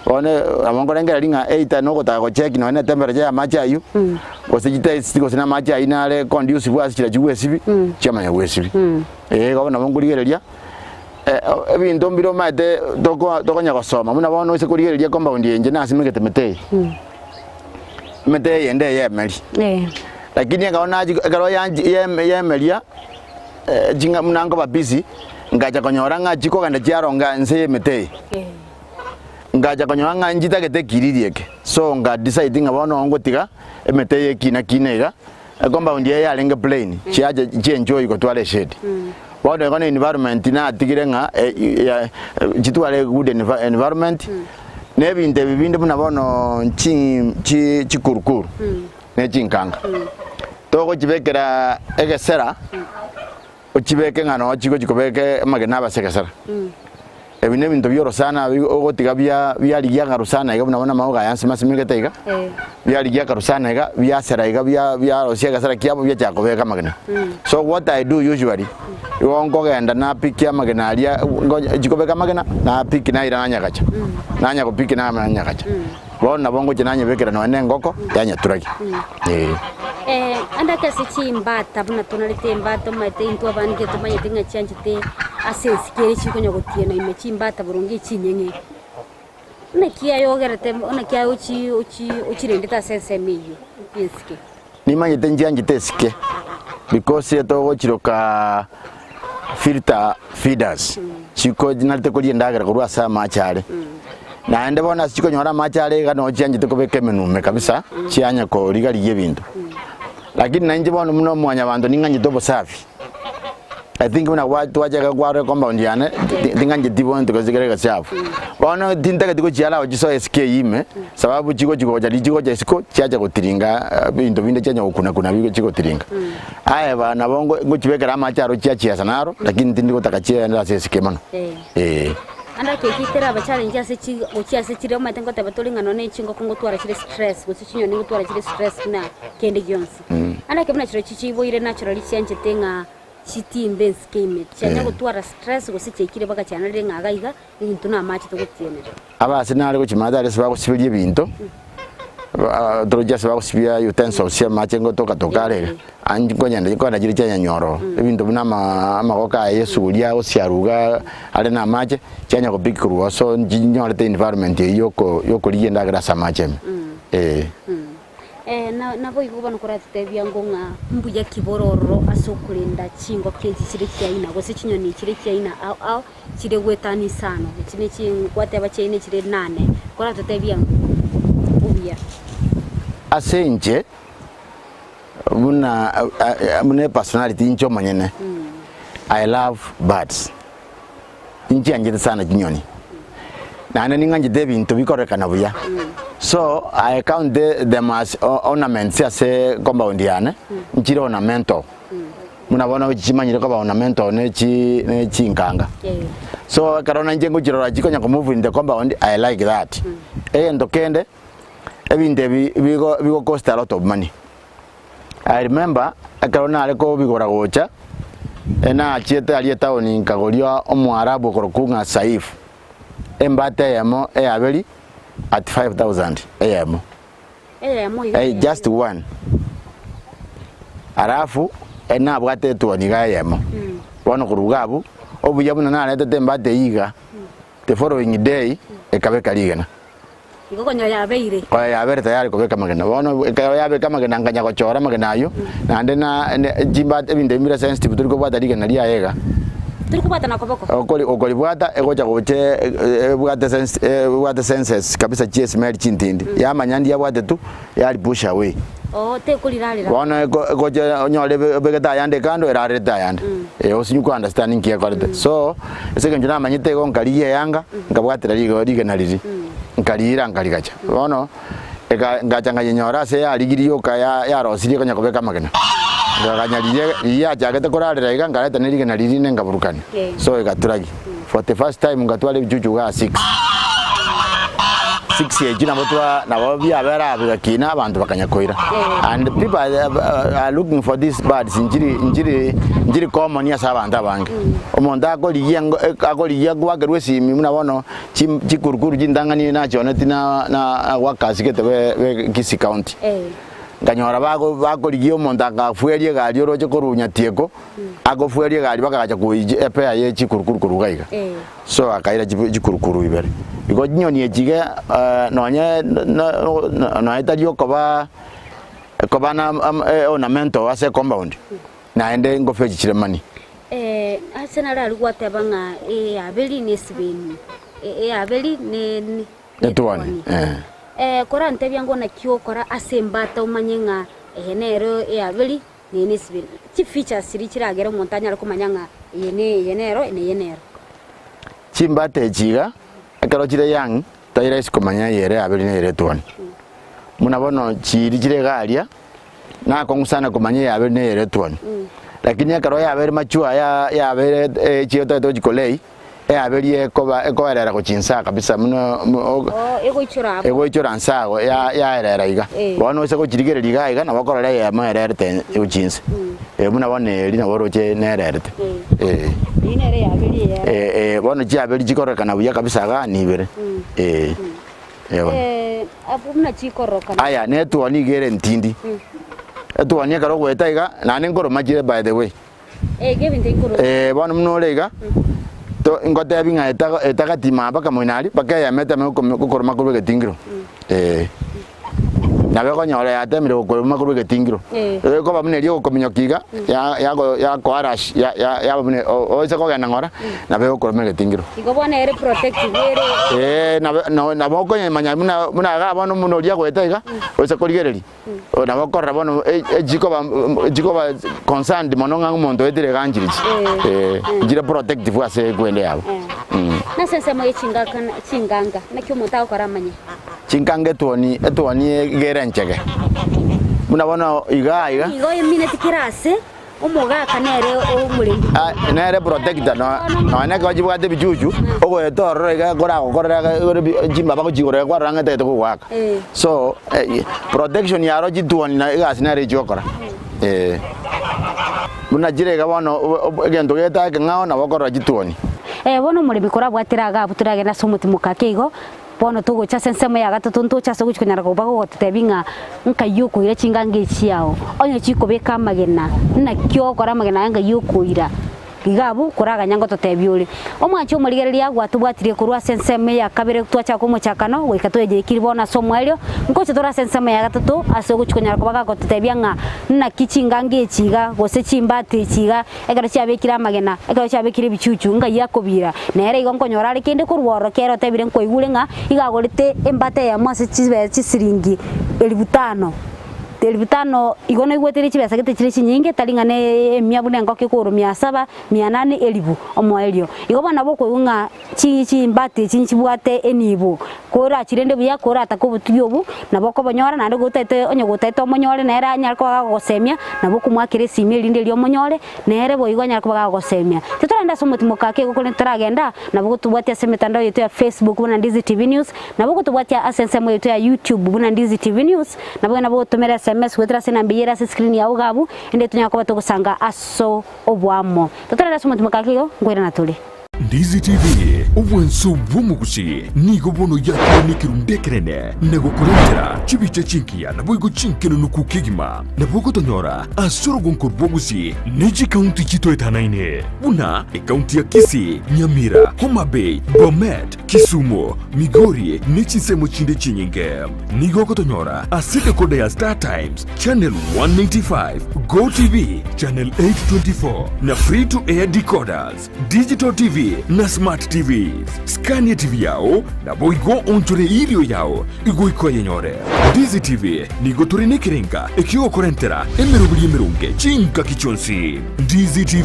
Bono nabo nkorengereria ng'a either nogotaka gocheck nonye na etemperature ya amache ayio, gose chitaste gose na amache ayio nare conducive ase chira chigwesibia, chiamanya gwesibia. Eh igo nabo nkorigereria, ebinto mbire omanyete toko tokonya gosoma, buna bono ase korigereria compound eye inche nasimegete emete eye, emete eye ende eyemeri. Lakini ekero nachi ekero yanchi yeme yemeria ching'a buna nkoba busy, ngacha konyora ng'a chikogenda chiaronga inse ya emete eye. Ngacha konyora ng'a nchitagete ekiriri eke, so nga decide ng'a bono ngotiga emete eye ekina kina iga, ecompound eye yarenge plain, chiacha chienjoy gotwara eshade. Bono igo na environment natigire ng'a chitware good environment, na ebinto ebi binde buna bono chi chi chikurukuru. Ne chinkanga. Togochibekera egesera, ochibeke ng'a noo chigochi kobeka amagena abe ase egesera. Ebi nebinto bia orosana bi ogotiga bia biarigia akarosana iga buna bono amauga aya ase masimegete iga, biarigia akarosana iga, biasera iga bia biarosia egesera kiabo biachaka kobeka amagena. So what I do usually, igo nkogenda napikia amagena aria nkonya chikobeka amagena, napikia naira nanyagacha, nanya gopikia nanyagacha. Bono nabo ngochia nanyebekera nonya nengoko yanyeturagia. Ee. Eh, ande ake ase chimbata buna tonarete embata omanyete intwe abange tomanyete ng'a chianchete ase esike ere chikonya gotiena ime chimbata boronge chinyeng'e. Naki aye ogerete naki aye ochi ochi ochirendete ase ensemo eywo ya esike? Nimanyete nchianchete esike because etogochiroka filter feeders chiko chinarete koria endagera korwa ase amache are. Naende bono ase chikonyora amache are iga noo chianchete kobeka emenume kabisa chianya korigarigia ebinto. Lakini nainche bono buna omwanyabanto ning'anchete obosafi. I think buna gwa twachaka kwarora ecompound yane ting'ancheti bonto gose kere egechafu. Bono tintageti gochiara ao chisoe esiko eyio ime sababu chigochi gocha riria chigocha isiko chiacha gotiringa ebinto binde chianya gokuna kuna bigo chigotiringa. Aye ba nabo ngo ngochibekera amache aro chiachiesa naro lakini tindi gotaka chiende ase esike mono eh. Ande ake ekeraba challenge ase chi gochia ase chire omanyete ngoteba tore ng'a nonye chingoko ngotwara chire stress gose chinyoni ngotwara chire stress buna kende gionsi. Ande ake buna chirochio chiiboire naturally chianchete ng'a chitimbe ensike ime, chianya gotwara stress gose chiaikire mpaka chianarire ng'a iga iga ebinto na amache togotienera. Abase nare gochimata are ase bagosiberia ebinto, torochi ase bagosibia utensils chia amache ngotoka toka are iga, anche nkonyenda nkogenda chire chianyanyora oo, ebinto buna ama amagoko aya ya esuguria agosiarwa igaa are na amache, chianya gopick korwa oo so nchinyorete environment eywo yoko yokorigia endagera ase amache ime, eh. Naboigo bono koratotebia ng'o ng'a mbuya ki bore ororo ase okorenda chingoko echi chire chiaina, gose chinyoni chire chiaina ao ao chire goetania isano, echi ne chi gwateba chiaina chire nane, koratotebia ng'o obuya. Ase inche, buna buna epersonality inche omonyene, I love birds, inchianchete sana chinyoni, naende ning'anchete ebinto bikorekana buya, so I count them as ornaments ase compound yane, nchire ornamental. Buna bono chimanyire koba ornamental ne chi ne chinkanga. So ekero nainche ngochirora chikonya ko move in the compound I like that. Egento kende, ebinto ebi bigo bigo cost a lot of money. I remember ekero nare kobigora gocha, nachiete aria etown nkagoria omoarabu okorokwa ng'a Saif, embata eyemo eyaberi at 5000 eyemo. Eyemo iga Eh, eyemo. just one. Alafu eh, nabwate etuoni iga eyemo. Bono korwa iga abwo, obuya buna naretete embate eyio iga, the following day ekabeka rigena. Igo konya yabeire. Konya yabere tayari kobeka amagena. Bono ekero yabeka amagena nkanya gochora amagena ayio, naende na ne chimbate ebinto ebi bire sensitive tori kobwata rigena riaye iga. Tori kobwata na koboko. Okori okoribwata egocha gocha ebwate sense ebwate senses kabisa chie smell chintindi. Yamanya ndiabwate tu, yari push away. Oo tekorirarera. Bono eko egocha onyore ebe ebegete ayande kando erarerete ayande. Eh osinye ko understand nki ekorete. So, ase eng'encho namanyete igo nkarigia eyanga, nkabwatera rigo rigena riria, nkariira nkarigacha. Bono, eka ngacha nkanyenyora ase yarigirie yoka ya yarosirie konya kobeka amagena. Nkaganya riria riria yachagete korarera iga nkareta ne rigena riria inde nkaburukania. So egaturagia. For the first time ngatwara ebichuchu igaa six. Six echio nabo twa nabo biabera abwo bigakina abanto bakanya koira. And people are, are looking for these birds nchiri nchiri nchiri common ase abanto abange. Omonto akorigia ngo akorigia goakerwa esimi buna bono chi chikurukuru chintang'ani nachioneti na na gwakasigete be be Kisii county. Nkanyora bago bakorigia omonto akafueria egari oroche korwa Nyatieko. Agofueria egari bakagacha koiyia epea ye chikurukuru korwa iga iga. So akaira chikurukuru ibere. Igo chinyoni echi iga nonye nonye tari okoba koba na ornamental ase ecompound, naende ngofa echi chire money. Ase naro aria gwateba ng'a eyaberi ne esibeni, eyaberi ne Etuoni, eh. Korantebia ng'o naki okora ase embata omanye ng'a eye nero eyaberi Neye nesibiri. Chifeatures chiria chiragere omonto anyare komanya ng'a eye ne eye nero na eye nero. Chimbata echi iga, ekero chire young, tari rahisi komanya eye ere yaberi na eye ere etuoni. Buna bono chiiri chire iga aria, nakong'u sana komanya eye yaberi na eye ere etuoni. Lakini ekero yabere mature ya yabere echi otagete gochi kolei, Eaberie ekoba ekoerera gochia inse kabisa buna Oo, egoichora amo. egoichora nse ago ya yaerera iga. Eh. Bono ase gochirigereria iga iga nabo okorora eyemo ererete gochia inse. Eh buna bono eri nabo oroche nererete. Eh. Eyio nere eaberie eyere. Eh eh bono chiaberi chikororekana buya kabisa igaa nibere. Eh. Eh bono. Eh, abwo buna chikororokana. Aya netuoni iga ere ntindi. Etuoni ekero ogoeta iga naende nkoroma chire by the way. Eh, bono buna ore iga, to ngotebi ng'a etago etagatima mpaka moino aria, mpaka eyemo eteme gokomi gokoroma korwa egetingiro, eh. Nabo ekonyora yatemire gokoroma korwa egetingiro, Eh. ekoba buna eria ogokominyokia iga, ya yago yakoarash ya ya yaba buna o oise kogenda ng'ora, nabo egokoroma egetingiro. Igo bono ere protective ere. Eh, nabo no nabo okonyemanya buna buna iga bono buna oria agoeta iga, oise korigereria. Nabo okorora bono chikoba chikoba concerned mono ng'a omonto oetire iga nchirichi eh, nchire protective ase ekwende yabo. Nase ensemo ye chingaka chinganga, naki omonto agokora amanye? Chinkanga etuoni etuoni iga ere enchege, buna bono igaa iga. Nigo emineti kera ase. Omogaka nere omorendi. Ah, nere protector no nonya ekero chibwate ebichuchu ogoeta ororo iga koragokorera chimbaba gochia igoro kwarora ng'a etagete kogoaka. Eh. So eh, protection yaro chituoni na egasi nere echi gokora eh. Buna chire iga bono egento getae ekeng'ao nabo okorora chituoni. Eh, bono omoremi korabwatire iga abwo toragende ase omotimoka ake igo, Bono togocha ase ensemo ya gatato ntoche ase ogochia konyara koba gogototebia ng'a nkai okoira chinganga echi chiao, onye chikobeka amagena, naki ogokora amagena aya nkai okoira. Iga abwo koraganya ngototebia ore. Omwanchi omorigereria gwatobwatirie korwa ase ensemo ya kabere twachaka omochakano goika toyechekirie bono ase omoerio, nkocha tore ase ensemo ya gatato ase ogochia konyara koba gagototebia ng'a naki chinganga echi iga gose chimbata echi iga Ekero chiabekire amagena, ekero chiabekire ebichuchu, ngai akobira. Nere igo nkonyora are kende korwa ororo kere otebire nkoigure ng'a iga agorete embata eyemo ase chibe chisiringi elifu tano. Elifu tano igo noigwete chibesa gete chire chinyinge, tari ng'a ne emia buna engoko ekorwa mia saba, mia nane, elifu omoerio. Igo bono nabo okoigwa ng'a chi chimbati echi nchibwate enibo, korachirende buya, koratake obotugi obwo, nabo okobonyora naende gotaete onye gotaete omonyore nere anyare koba gagogosemia, nabo okomoakera esimi erinde erio omonyore, nere boigo anyare koba gagogosemia. Titoragenda ase omotimoka ake igo korende toragenda, nabo gotobwatia ase emetandao yaito ya Facebook buna Ndizi TV News, nabo gotobwatia ase ensemo yaito ya YouTube buna Ndizi TV News, Nabo nabo otomere sms goetera ase enamba eyio ere ase escreen yao iga abwo, ende tonyare koba togosanga ase oboamo. Totorere ase omotima kake igo, nkoirana tore. Ndizi TV, obwanso bw'omogusi, nigo bono yakire nekerundu ekenene na gokorentera chibicha chingiya naboigo chinkenunuku kegima. Nabo ogotonyora ase orogonko rw'ogusi ne chikaunti chitoetanaine buna ekaunti ya Kisii, Nyamira, Homa Bay, Bomet, Kisumu, Migori ne chinsemo chinde chinyinge. Nigo ogotonyora ase decoder ya Star Times, Channel 195, Go TV, Channel 824 na Free to Air decoders, Digital TV na Smart TVs. Scan TV yao naboigo onchore erio yao igoika oyenyore. Ndizi TV nigo tore nekerenga ekiogokorentera emeroberi emeronge chingaki chionsi. Ndizi TV,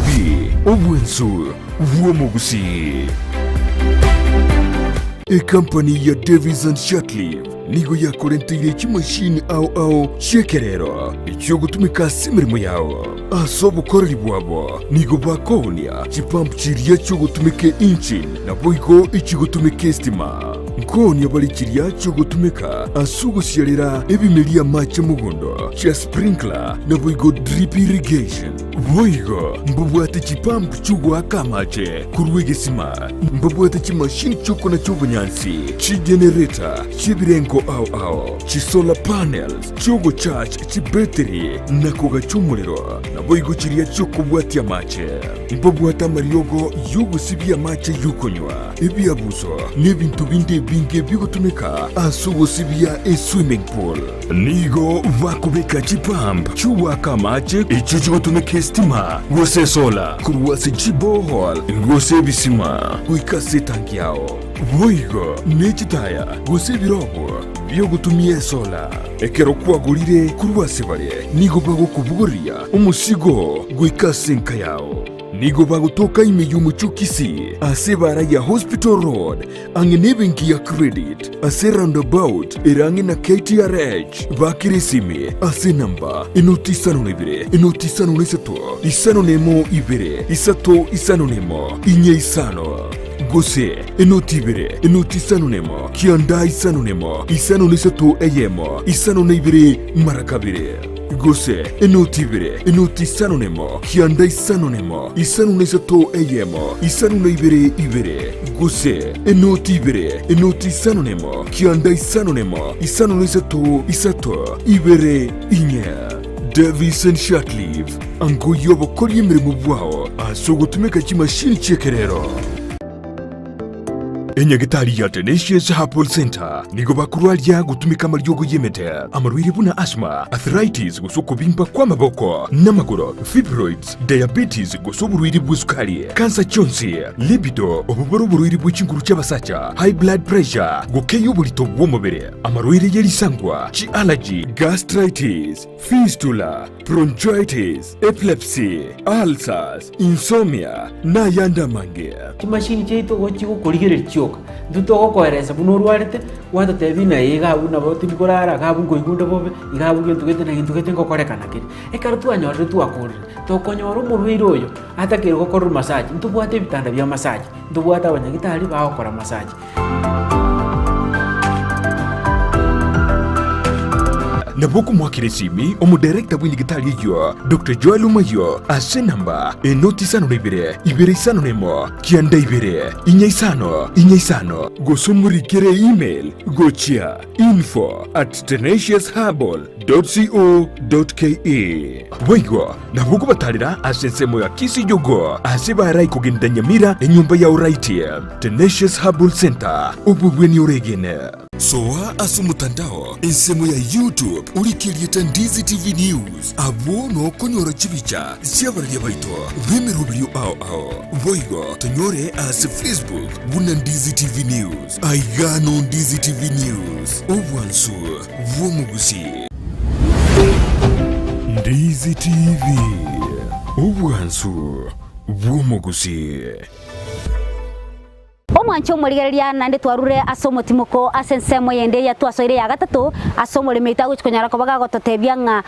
obwensu bw'omogusii. Ekampani ya Davies and Shirtliff nigo yakorenteire chimashini ao ao chi'ekerero echiogotumeka ase emeremo yao. Ase obokoreri bwabo nigo bakoonia chipump chiria chiogotumeka engine naboigo echigotumeka estima. Nkoonia bare chiria chiogotumeka ase ogosiarera ebimeria amache mogondo chia sprinkler naboigo drip irrigation. Boigo mbabwate chipump chi'ogoaka amache korwa egesima, mbabwate chimashini chi'okonacha obonyansi, chigenereta chi'ebirengo ao ao, chisolar panels chi'ogocharge chibetiri na kogacha omorero, naboigo chiria chi'okobwatia amache. Mbabwate amariogo y'ogosibia amache y'okonywa, ebiabuso, na ebinto binde ebinge bigotumeka ase ogosibia eswimming pool. Nigo bakobeka chipump chi'ogoaka amache echio chigotumeka esitima gose esola korwa ase chiborehole gose ebisima goika ase etanki yao. Boigo ne chitaya gose ebirobo bi'ogotumia esola. Ekero kwagorire korwa ase bare, nigo bagokobogoria omosigo goika ase enka yao. Nigo bagotoka ime y'omochie o Kisii ase ebaara ya Hospital Road ang'e nebenki ya Credit ase roundabout ere ang'e na KTRH. Bakera esimi ase enamba enoti isano na ibere, enoti isano na isato, isano na emo ibere, isato isano na emo, inye isano. Gose enoti ibere, enoti isano na emo, kianda isano na emo, isano na isato eyemo, isano na ibere mara kabere. Gose enoti ibere, enoti isano nemo, kianda isano nemo, isano na isato eyemo, isano na ibere ibere. Gose enoti ibere, enoti isano nemo, kianda isano nemo, isano na isato isato, ibere inye. Davison Shirtliff, angoyia obokoria emeremo bwao ase ogotumeka chimashini chi'ekerero. Enyagitari ya Tenacious Herbal Centre nigo bakorwaria gotumeka amariogo y'emete, amarwaire buna asthma, arthritis gose okobimba kw'amaboko n'amagoro, fibroids, diabetes gose oborwaire bw'esukari, kansa chionsi, libido, obobore oborwaire bwe chinguru chi'abasacha, high blood pressure, gokeyia oborito bw'omobere, amarwaire ye risangwa, chi'allergy, gastritis, fistula, bronchitis, epilepsy, ulcers, insomnia, na ayande amange. Chimashini chiaito igo chigokorigereria chioka, intwe togokoeresa buna orwarete, gwatotebia ng'a ee iga abwo nabo tindi korara, iga abwo nkoigwa onde bobe, iga abwo gento gete na gento gete ngokorekana kere. Ekero twanyorire twakorire, tokonyora omorwaire oyo atakeire gokorerwa massage, ntobwate ebitanda bia massage, ntobwate abanyagitari bagokora massage. Nabo okomoakera esimi omodirector bw'enyagitari eyio, Doctor Joel Omayio, ase enamba enoti isano na ibere, ibere isano na emo, kianda ibere, inya isano, inya isano, gose omorikere email gochia info at tenaciousherbal dot co dot ke. Boigo nabo okobatarera ase ensemo ya Kisii Jogoo ase barai kogenda Nyamira enyomba ya Oraiti Tenacious Herbal Center obobweni oregene. Soa ase omotandao ensemo ya YouTube orike erieta Ndizi TV News abwo nokonyora chibicha chi'abararia baito b'emeroberio ao ao. Boigo tonyore ase Facebook buna Ndizi TV News. Aiga no Ndizi TV News, obwansu bw'omogusii. Ndizi TV, obwansu bw'omogusii. Omwanche omorigereria naende twarure ase omotimoko ase ensemo eyende eria twasoire ya gatato ase omoremi oito agochia konyara koba gagototebia ng'a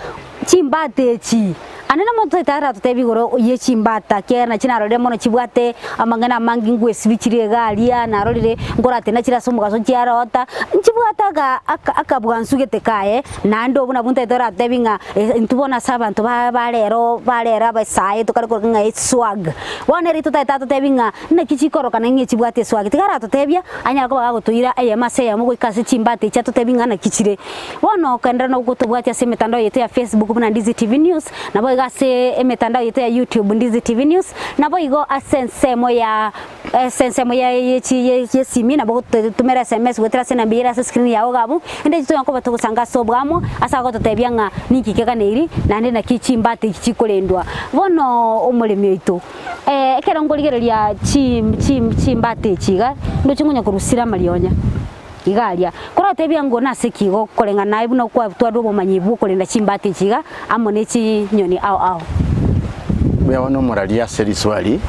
chimbata echi ande nomonto oito aratotebie igoro ye chimbata ekiagera nachi narorire mono chibwate amang'ana amange ngwesibi chire iga aria narorire nkoratena chire ase omogaso chiarota nchibwate aka aka akabwansu gete kaye naende obwo nabwo ntaete oratebie ng'a intwe bono ase abanto ba barero barero abasae tokare koroka ng'a eswag. Bono ere totaete atotebie ng'a Naki chikorokana ng'a echibwate eswagi? Tiga aratotebia, anyare koba gagotoira eyemo ase eyemo goika ase chimbata echi atotebie ng'a naki chire. Bono okenderera na gotobwatia ase emetandao yaito ya Facebook buna Ndizi TV News, naboigo ase emetandao yaito ya YouTube Ndizi TV News, naboigo ase ensemo ya ase ensemo ya ye chi ye yesimi nabo ogototomera SMS goetera ase enamba eyio ere ase escreen yago iga abwo, ende echi tonyare koba togosanga ase oboamo ase agototebia ng'a ninki keganeiri naende naki chimbata echi chikorendwa. Bono omoremi oito. Ekero nkorigereria chimbata echi iga, ndoche nkonya korusira amarionya iga aria. Korotebia ng'o nase ki igo koreng'ana naye buna kwatwarire obomanyi bwa okorenda chimbata echi iga amo ne chinyoni ao ao. Mbuya bono omoraria ase riswali,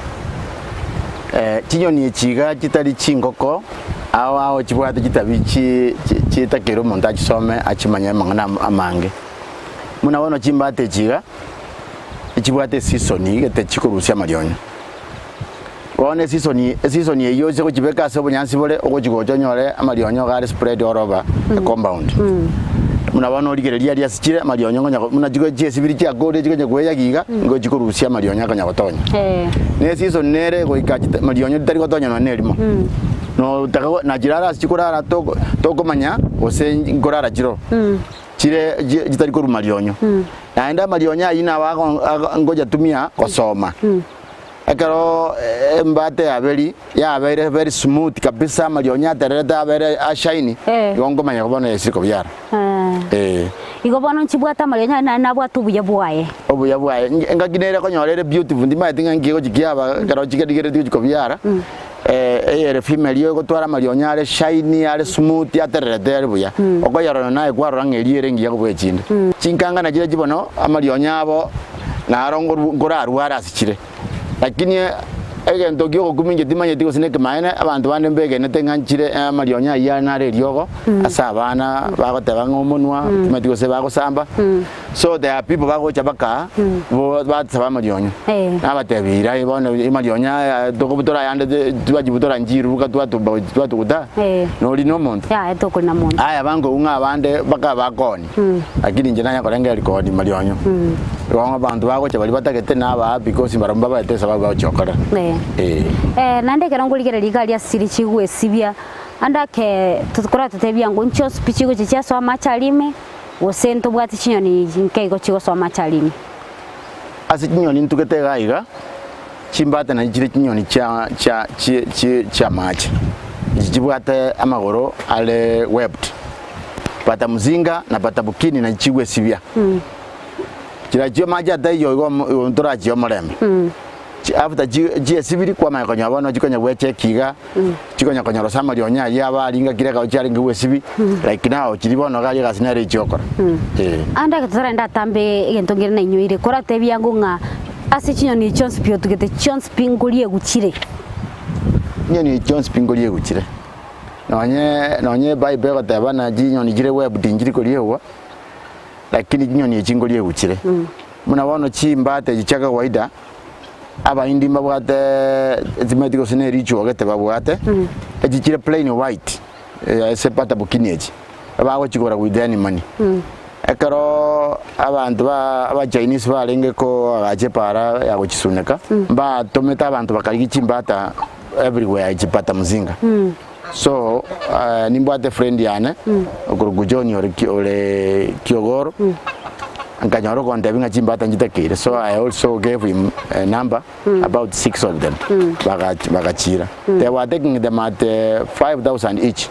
chinyoni echi iga chitari chingoko ao ao chibwate chitabi chitakeire omonto achisome achimanye amang'ana amange. Buna bono chimbata echi iga. echibwate esisoni gete chikorusia amarionya. Bono esisoni esisoni eyio ase gochibeka ase obonyansi bore ogochigocha onyore amarionya iga are spread all over the compound. Buna bono origereria aria ase chire amarionya okonya buna chigo chiesibiri chiakorire chikonya koeyagia iga, nigo chikorusia amarionya akonya gotonya. Na esisoni nere goika chita marionya ritari gotonya nonye na erimo. Notaka go nachirara ase chikorara toko tokomanya gose nkorara chiroo. Chire chitari korwa marionyo. Naende amarionyo ayio nabo ago ngoyatumia gosoma. Ekero embate yaberi yabeire very smooth kabisa amarionyo atererete abeire ashine, igo nkomanya bono esire kobiara. Eh. Igo bono nchibwate amarionyo aye naende nabwate obuya bwaye. Obuya bwaye, engaki nere okonyora ere beautiful ndimanyeti ng'a nki egochi kiaba ekero chikerigeretie gochi kobiara. Eyere female egotwara amarionya are shiny, are smooth, atererete are buya. Okoyerora naye kwarora ng'a eria ere engiya kobua echinde. Chinkanga nachiria chi bono amarionya abo naro nkoru nkorarware ase chire. Lakini egento kia ogokumia inche timanyeti gose na ekemaene, abanto bande mbegenete ng'a nchire amarionya ayio are naro eriogo ase abana bagoteba ng'a omonwa, timanyeti gose bagosamba. So there are people bagocha baka bo batasaba amarionyo. Eh. Nabatebia ira bono amarionyo aya tokobutora ayande te twachibutora nchiruruka twatuba twatuguta Eh. nori na omonto. Yaya tokori na monto. Aya bankoigwa ng'a abande baka bakoonia lakini inche nanya korengereria koonia marionyo. Igo abanto bagocha baria batagete nabaa because barabwo mbabaete esababu bagochia gokorera. Eh. Eh. Eh, naende ekero nkorigereria iga aria asiri chigwesibia, ande ake tokoratotebia ng'o nchionsi pi chigochia chiasoa amache aria ime. Gose ntobwate chinyoni nkeigo chigosoa amache aria ime. Ase chinyoni ntugete iga iga, chimbata nachi chire chinyoni chia chia chie chie chi'amache. Echi chibwate amagoro are webbed. Bata mzinga na bata bukini nachi chigwesibia. Chirachio amache ataiyo igo omo ntorachie omorembe. After chiesibiri kwamanya konyora bono chikonya gwecheki iga, chikonya konyora ase amarionya ayio aba aringa kera ekero chiarenge gwesibi, like now chiri bono iga aria egasi nere echiokora eh. Ande ekero totarenda atambe egento nkere nainyoire, koratebie ango ng'a ase chinyoni echi chionsi pi otugete chionsi pi nkoriegwa chire. Chinyoni echi chionsi pi nkoriegwa chire, nonye nonye ebible egoteba ng'a chinyoni chire webbed nchiri koriegwa, lakini chinyoni echi nkoriegwa chire. Buna bono chimbata echi chia kawaida, Abahindi mbabwate timanyeti gose ne richuo gete babwate, echi chire plain white ase bata bukini echi, bagochigora with any money. Ekeroo abanto ba abachinese barenge koagacha epaara ya gochisuneka, mbatomete abanto bakarigia chimbata everywhere echi bata mzinga. So nimbwate friend yane okorokwa John ore ore Kiogoro, nkanyora ogontebia ng'a chimbata nchitakeire so I also gave him a number about six of them bagachi bagachira. They were taking them at 5000 each.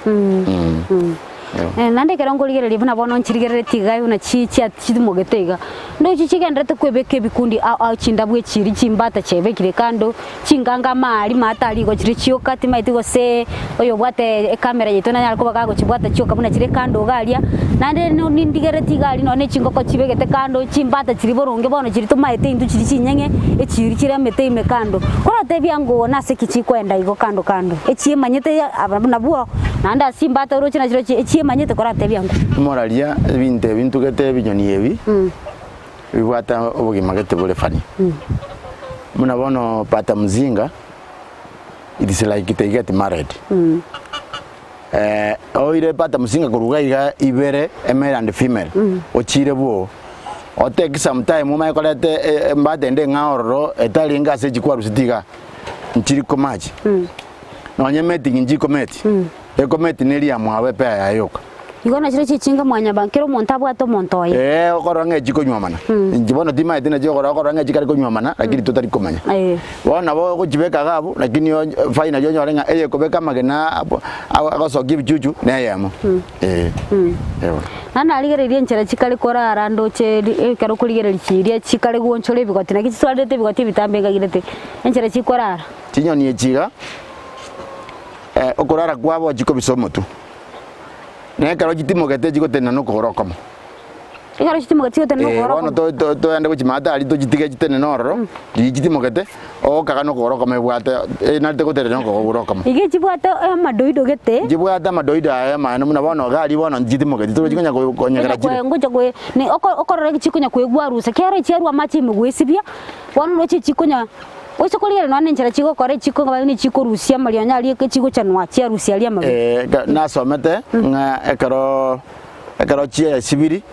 Eeh. Naende ekero nkorigereria buna bono nchirigereretie iga buna chi chia chitimogete iga, ndoche chigendererete kwebeka ebikundi ao ao chindabu echiria chimbata chiabekire kando, chinganga amaari maatari igo chire chioka timaeti gose oyobwate ecamera yaito nanyare koba gagochibwata chioka buna chire kando iga aria, naende no nindigereretie iga aria nonye chingoko chibegete kando, chimbata chiria boronge bono chiria tomaete intwe chiria chinyeng'e, echiiri chire emete ime kando. Koratebia ng'o nase ki chikoenda igo kando kando, echiemanyete aba nabwo, naende ase chimbata oroche nachirochio echiemanyete koratebia ng'o. Omoraria, ebinto ebi ntugete ebinyoni ebi, bibwate obogima gete bore funny. Buna bono Pata Mzinga, it is like they get married. Oire Pata Mzinga korwa iga iga ibere, emale and female, ochire bwogo, otake some time omanye koreta embata ende eng'ao ororo etarenge ase chikwaruseti igaa, nchiri komatch. Nonye mating nchikometi, ekometi neria ya mwabo epea yaye yoka. Igo nachire chichinga mwanyabanto, kera omonto abwate omonto oye. Ee, okorora ng'a echikonywomana. Inche bono timaeti nachi okorora okorora ng'a echikare konywomana, lakini totari komanya. Bono nabo ogochibeka iga abwo, lakini onye finally onyore ng'a eyekobeka amagena abo agosokia ebichuchu na eyemo. Ee, eeh. Naende narigereirie enchera chikare korara ndoche ri ekero okorigereria chiria chikare goonchora ebigoti naki chitwarerete ebigoti ebitambe ngagirete, enchera chikorara. Chinyoni echi iga, okorara kwabo chikobisa omotwe. Na ekero chitimogete chigotenena nokogoro okomo. Ekero chitimogete chigotenena Eh, nokogoro bono okomo. to- to- toende gochia maate aria tochitige chitenene ororo, riria chitimogete, ogokaga nokogoro okomo ebwate enarete gotenena nokogoro okomo. Iga echibwate amadoido gete. Nchibwate amadoido aya amaene buna bono iga aria bono nchitimogeti, torochi konya ko- konyegera chire. Ngocha kwe ne oko okorora chikonya koegwarusa, kero chiarwa amache ime goesibia, bono roche chikonya. Gose korigereria nonya nenchera chigokora echikong'aa buna echikorusia amarionya aria echigochanwa chiarusia aria amabe. Eh, nasomete ng'a ekero ekero chiesibiri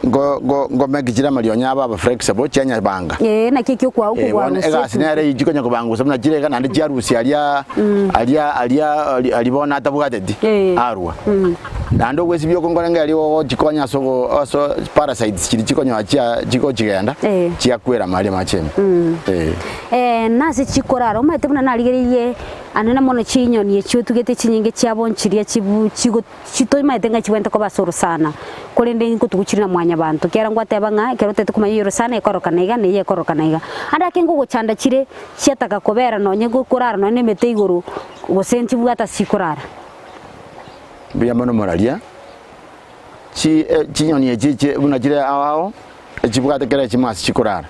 ngo ngo ngomeki chire amarionya abo aba flexible chianyabanga. Ee, naki ekio okwa Eh, bono okogwarusia egasi nere eywo chikonya kobangusa buna chire iga naende chiarusia aria aria aria aria bono atabwateti Eh. arwa. Naende ogwesibia oko nkorenge aria gogochikonya ase ogo ase parasites chiria chikonyoa chia chigochigenda Eh. chiakwera amaria amache ime. Eh. Eh, nase chikorara omanyete buna narigereirie anene mono chinyoni echio otugete chinyinge chiabo nchiria chibu chigo chitomaete ng'a chibwenerete koba ase orosana, korende nkotugu chire na mwanyabanto ekiagera ngwateba ng'a ekero otagete komanya eywo orosana ekorokana iga na eywo ekorokana iga. Ande ake ngogochanda chire chiataka kobera nonye gokorara nonye na emete igoro gose nchibwate ase chikorara. Mbuya mono moraria, chi chinyoni echi chi buna chire ao ao, echibwate kera echimo ase chikorara.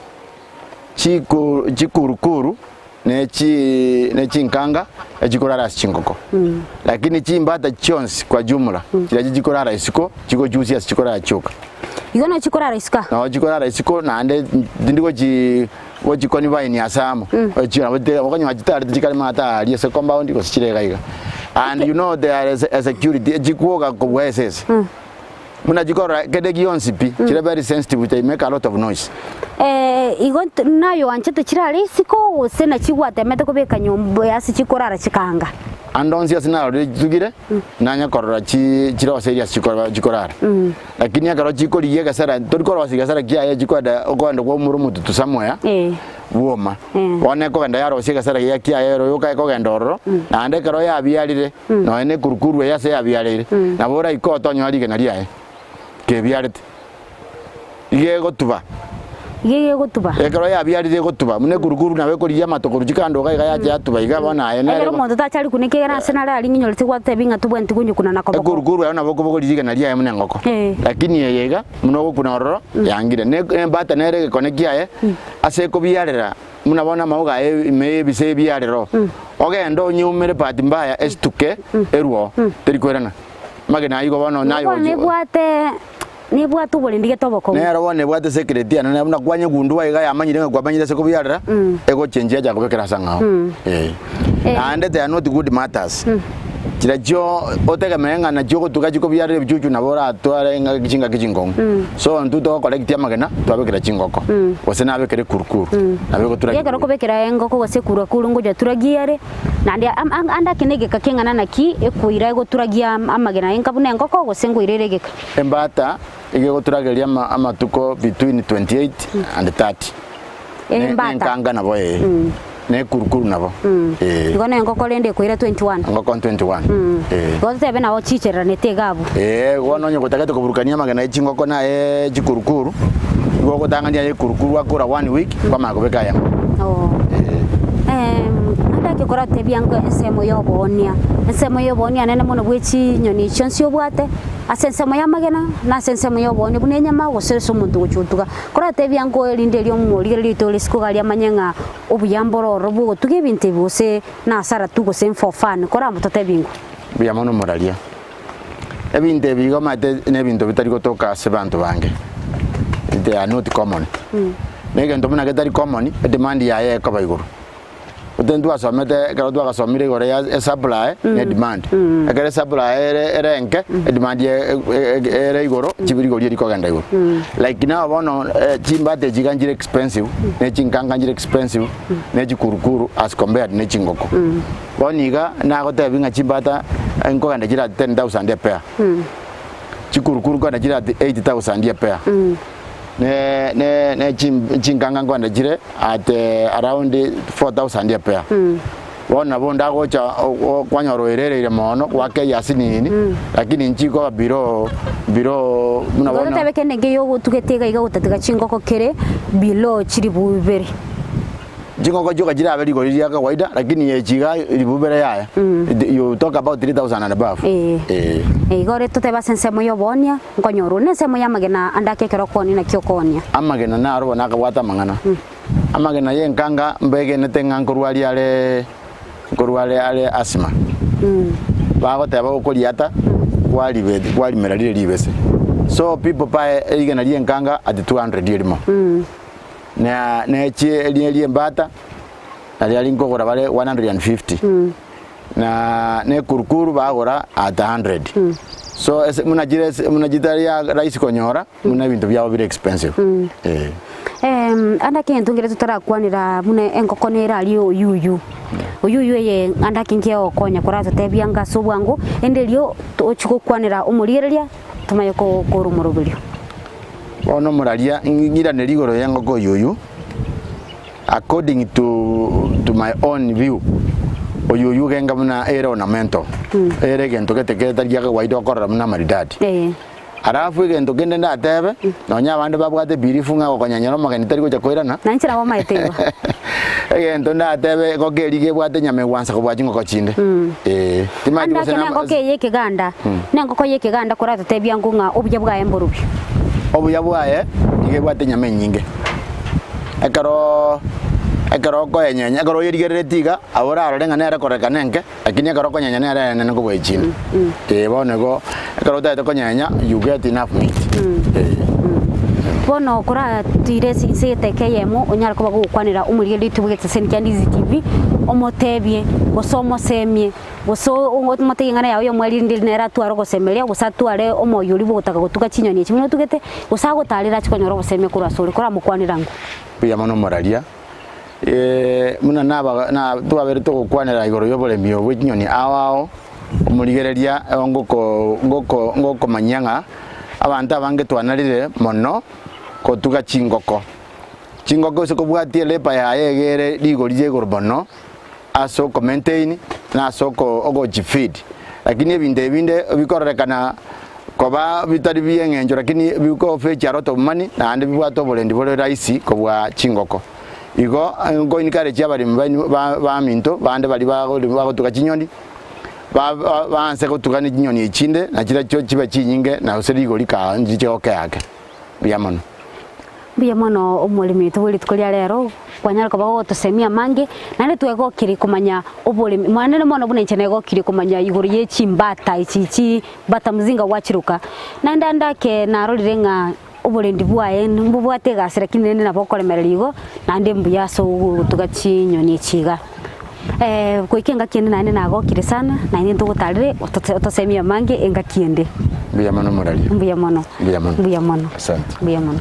Chiku chikurukuru na echi na echinkanga echikorara ase chingoko. Lakini chimbata chionsi kwa jumla, chiria chikorara isiko, chigochusia ase chikorara chioka. Igo nabo chikorara isiko aa? Nabo chikorara isiko naende tindi gochi gochiconfine ase amo, echio nabo chite okonyora chitareti chikare maate aria ase compound gose chire iga iga. And you know there is a security echikwoga kobua esese. Buna chikorora kende gionsi pi, chire very sensitive they make a lot of noise. Igo naye oanchete chirare isiko gose naki gwatemete kobeka nyomba ase chikorara chikanga? Ande onsi ase narorire chitugire, nanye korora chi chirose eria ase chikora chikorara. Lakini ekero chikorigia egesera, tori korosia egesera kiaye chikoenda okoenda kwaumora omotutu somewhere, bwoma. Bono ekogenda yarosia egesera keria kiaye ero yoka ekogenda ororo, naende ekero yabiarire, nonya na ekurukuru eye ase yabiareire, nabo oraike otonyore rigena riaye, kebiarete. Iga egotuba. Iga egotuba. Ekero yabiarire egotuba, buna ekurukuru nabo ekorigia amato korwa chikando iga iga yacha yatuba iga bono aye nere Ekero omonto tachari kuna ekiagera ase nare aria ng'inyorete gwatebia ng'a tobwenereti konyokuna na koboko. Ekurukuru ero nabo okobogoria rigena riaye buna engoko. Lakini eye iga, buna ogokuna ororo, yangire. Ne embata nere egekone kiaye, ase ekobiarera, buna bono amauga aye ime y'ebise ebiarero, ogende onyeumere bahati mbaya esituke erwe oo, teri koirana. Amagena ayio igo bono naye Bono ochi nebwate nebwate oborendi gete obokong'u. Nero bono ebwate secret ene buna kwanyegundua iga yamanyire ng'a kwamanyire ase kobiarera, egochenchia yacha kobekera ase ang'ao. Eh. Naende they are not good matters. Chirachio otegemee ng'a nachio ogotuga chikobiarera ebichuchu nabo oratware ng'a chingaki chinkong'u. So intwe togocollecti amagena twabekera chingoko, gose nabekere ekurukuru, nabo egotura Ekero okobekera engoko gose ekurakuru ngocha turagie are, Naende ande ake negeka keng'ana naki ekoira egoturagia amagena aye nka buna engoko, gose nkoira ere egeka. Embata iga egoturageria amatuko between 28 and 30. Embata. Nenkanga nabo ee. Na ekurukuru nabo. Eh. Igo na engoko rende ekoira 21. Engoko 21. Eh. Igo totebe nabo chichereranete iga abwo. Eh, bono onye gotagete koburukania amagena ye chingoko na aye chikurukuru, igo ogotang'ania aye ekurukuru akora one week, kwamanya kobeka ayamo. Oo. Eh. Naende ake koratebia ng'a ensemo ya oboonia, ensemo ya oboonia nene mono bwe chinyoni chionsi obwate, ase ensemo y'amagena, na ase ensemo ya oboonia buna enyama gose ase omonto ogochia gotuga. Koratebia ng'a erinde erio omorigereria oito ore isiko iga aria amanye ng'a obuya mboro ororo bwa ogotuga ebinto ebi gose na hasara tu gose for fun, koramototebie ng'o? Mbuya mono moraria. Ebinto ebi igo omanyete nebinto bitari gotoka ase abanto bange. They are not common. Na egento buna getari common, edemand yaye ekoba igoro. Gose ntwasomete ekero twagasomire igoro ya esupply na edemand. Ekero esupply ere ere enke, edemand e- e- ere igoro, chibirigori erikogenda igoro. Like now bono chimbata echi iga nchire expensive, na echinkanga nchire expensive, na echikurukuru as compared na echingoko. Bono iga nagotebi ng'a chimbata nkogenda chire at 10,000 epair, chikurukuru nkogenda chire at 8,000 epair, ne ne ne chinkanga nkogenda chire at around 4,000 epair. Bono nabo onde agocha kwanyora oerereire mono gwakeyia asinini, lakini nchikoba below below buna Igo bono. totebe kende nkeiyo ogotugete iga iga gotatiga chingoko kere below chilifu ibere. Chingoko chioka chirabe rigori ria kawaida lakini echi iga ribubere yaya you talk about 3000 and above. Eh. Eh. Igo ore totebe ase ensemo ya oboonia nkonyorwa na ensemo y'amagena ande ake ekero okoonia naki okoonia. Amagena naro bono akabwate amang'ana. Amagena y'enkanga mbegenete ng'a nkorwaria are nkorwa are are asthma. Bagoteba gokoriata kwaribe kwarimera rire ribese. So people buy rigena ri'enkanga at 200 erimo. Na ne chie eria ri'embata, naria rinkogora bare 150, na ne ekurukuru bagora at 100. So ase buna chire ase buna chitari ya rahisi konyora, buna ebinto biabo bire expensive, eh. Ande ake egento nkere totarakwanera buna engoko nere aria oyuyu, oyuyu eye ande ake nki egokonya koratotebia anga ase obwango, ende erio tochi gokwanera omorigereria tomanye ko kora omoroberio. Bono omoraria ng'irane rigoro y'engoko oyuyu, according to to my own view, oyuyu genga buna ere ornamental, ere egento gete getari gia kawaida okorora buna amaridadi. Eh. Alafu egento kende ndatebe, nonya abande babwate belief ng'a gokonyanyera omogeni tari gocha koirana, Na inche nabo maete igo. egento ndatebe engoko eria iga ebwate enyama egwansa kobua chingoko chinde. Eh, timanyeti Ande gose ake na nengoko eye y'ekeganda, nengoko y'ekeganda koratotebia ng'o ng'a obuya bwaye mborobio. Obuya bwaye nigo ebwate enyama enyinge, ekeroo ekero okoyenyenya ekero oyerigereretie iga, abwo orarore ng'a nere korekana enke, lakini ekero okonyenya nere enene kobua echinde. Eeh bono igo, ekero otagete konyenya you get enough meat, eh. Bono koratire ase inse y'eteka eyemo onyare koba gogokwanera omorigereria oito bw'egeteseni kia Ndizi TV, omotebie gose omosemie Gose omotebie eng'ana yao y'omwerindi nere atware ogosemeria, gose atware omoyo oria bw'ogotaka gotuga chinyoni echi buna otugete, gose agotaarere ache konyora obosemia korwa asore, koramokwanera ng'o? Mbuya mono omoraria, buna naba na twabeire togokwanera igoro y'oboremi obo bwe chinyoni ao ao, omorigereria ngoko ngoko ngokomanyia ng'a abanto abange twanarire mono gotuga chingoko. Chingoko ase kobwatia labour yaye iga ere rigori ria igoro mono. ase oko maintain na ase oko ogochi feed lakini ebinto ebi binde bikororekana koba bitari bie eng'encho lakini biko fetch a lot of money naende bibwate oborendi bore rahisi kobua chingoko. Igo nko encourage abaremi baino ba baminto bande baria bagori bagotuga chinyoni ba ba baanse gotuga ne chinyoni echinde nachirachio chibe chinyinge na gose rigori kaa nchiche gokea ake. Mbuya mono. Mbuya mono omoremi oito bwe rituko ria rero, kwanyara koba gogotosemia amange, naende twegokirie komanya oboremi, mwanene mono buna inche negokirie komanya igoro ye chimbata echi chimbata mzinga gwachiroka. Naende ande ake narorire ng'a oborendi bwaye mbobwate egasi lakini rende nabo okoremereria igo, naende mbuya ase ogotuga chinyoni echi iga. Goika engaki ende naende nagokire sana, naende ntogotarere otosemie amange engaki ende. Mbuya mono moraria. Mbuya mono. Mbuya mono. Mbuya mono. Asante. Mbuya mono.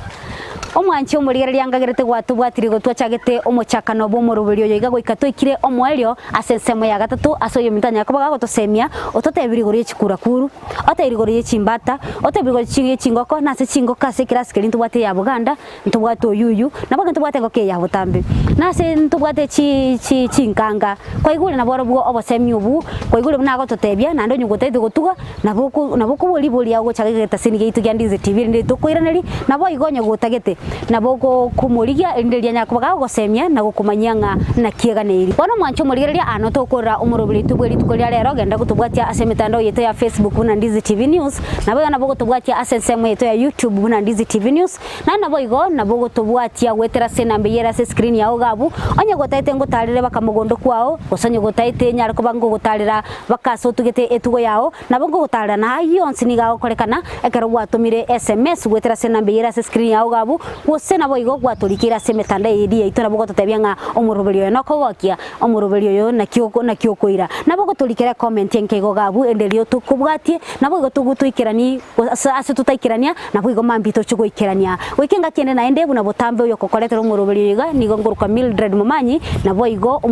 Omwanchi omorigereria angagerete gwatobwatirie gotwachagete omochakano bw'omoroberio oyo iga goika toikire omoerio ase ensemo ya gatato ase oyominto anyare koba gagotosemia ototebirie igoro ye chikurakuru, otebirie igoro ye chimbata, otebirie igoro ye chingoko na ase chingoko ase ekerasi keria ntobwate eya Buganda, ntobwate oyuyu, nabo ekero ntobwate engoko eye ya botambe. Na ase ntobwate chi chi chinkanga, kwaigure naborobwo obosemi obwo, kwaigure buna agototebia naende onye gotagete gotuga, Nabo oko nabo okobua ribori riao gocha gegetasini giaito gia Ndizi TV erinde tokoiranerie, naboigo onye gotagete nabo ogokomorigia erinde riria anyare koba gagogosemia na gokomanyia ng'a naki eganeiri. Bono mwanche omorigereria aa notokorera omoroberi oito bwe rituko ria rero, genda gotobwatia ase emetandao yaito ya Facebook buna Ndizi TV News, naboigo nabo ogotobwatia ase ensemo yaito ya YouTube buna Ndizi TV News, Naende naboigo nabo ogotobwatia goetera ase enamba eyio ere ase escreen yao iga abwo, onye gotaete ngotarere baka mogondo kwao, gose onye gotaete nyare koba ngogotarera baka ase otugete etugo yao, nabo ngogotarera na ayio onsi nigo agokorekana ekero gwatomire sms goetera ase enamba eyio ere ase escreen yao iga abwo, gose naboigo gwatorikeire ase emetandao eria yaito nabo ogototebia ng'a omoroberi oyo nokogokia, omoroberi oyo naki naki okoira. Nabo ogotorikera ecomment enke igo iga abwo ende erio tokobwatie, naboigo togotoikerani ase ase totaikerania, Naboigo mambia tochie goikerania goika engaki ende naende, buna botambe oyokokoretera omoroberio oyo iga, nigo nkorokwa Mildred Momanyi, naboigo omo.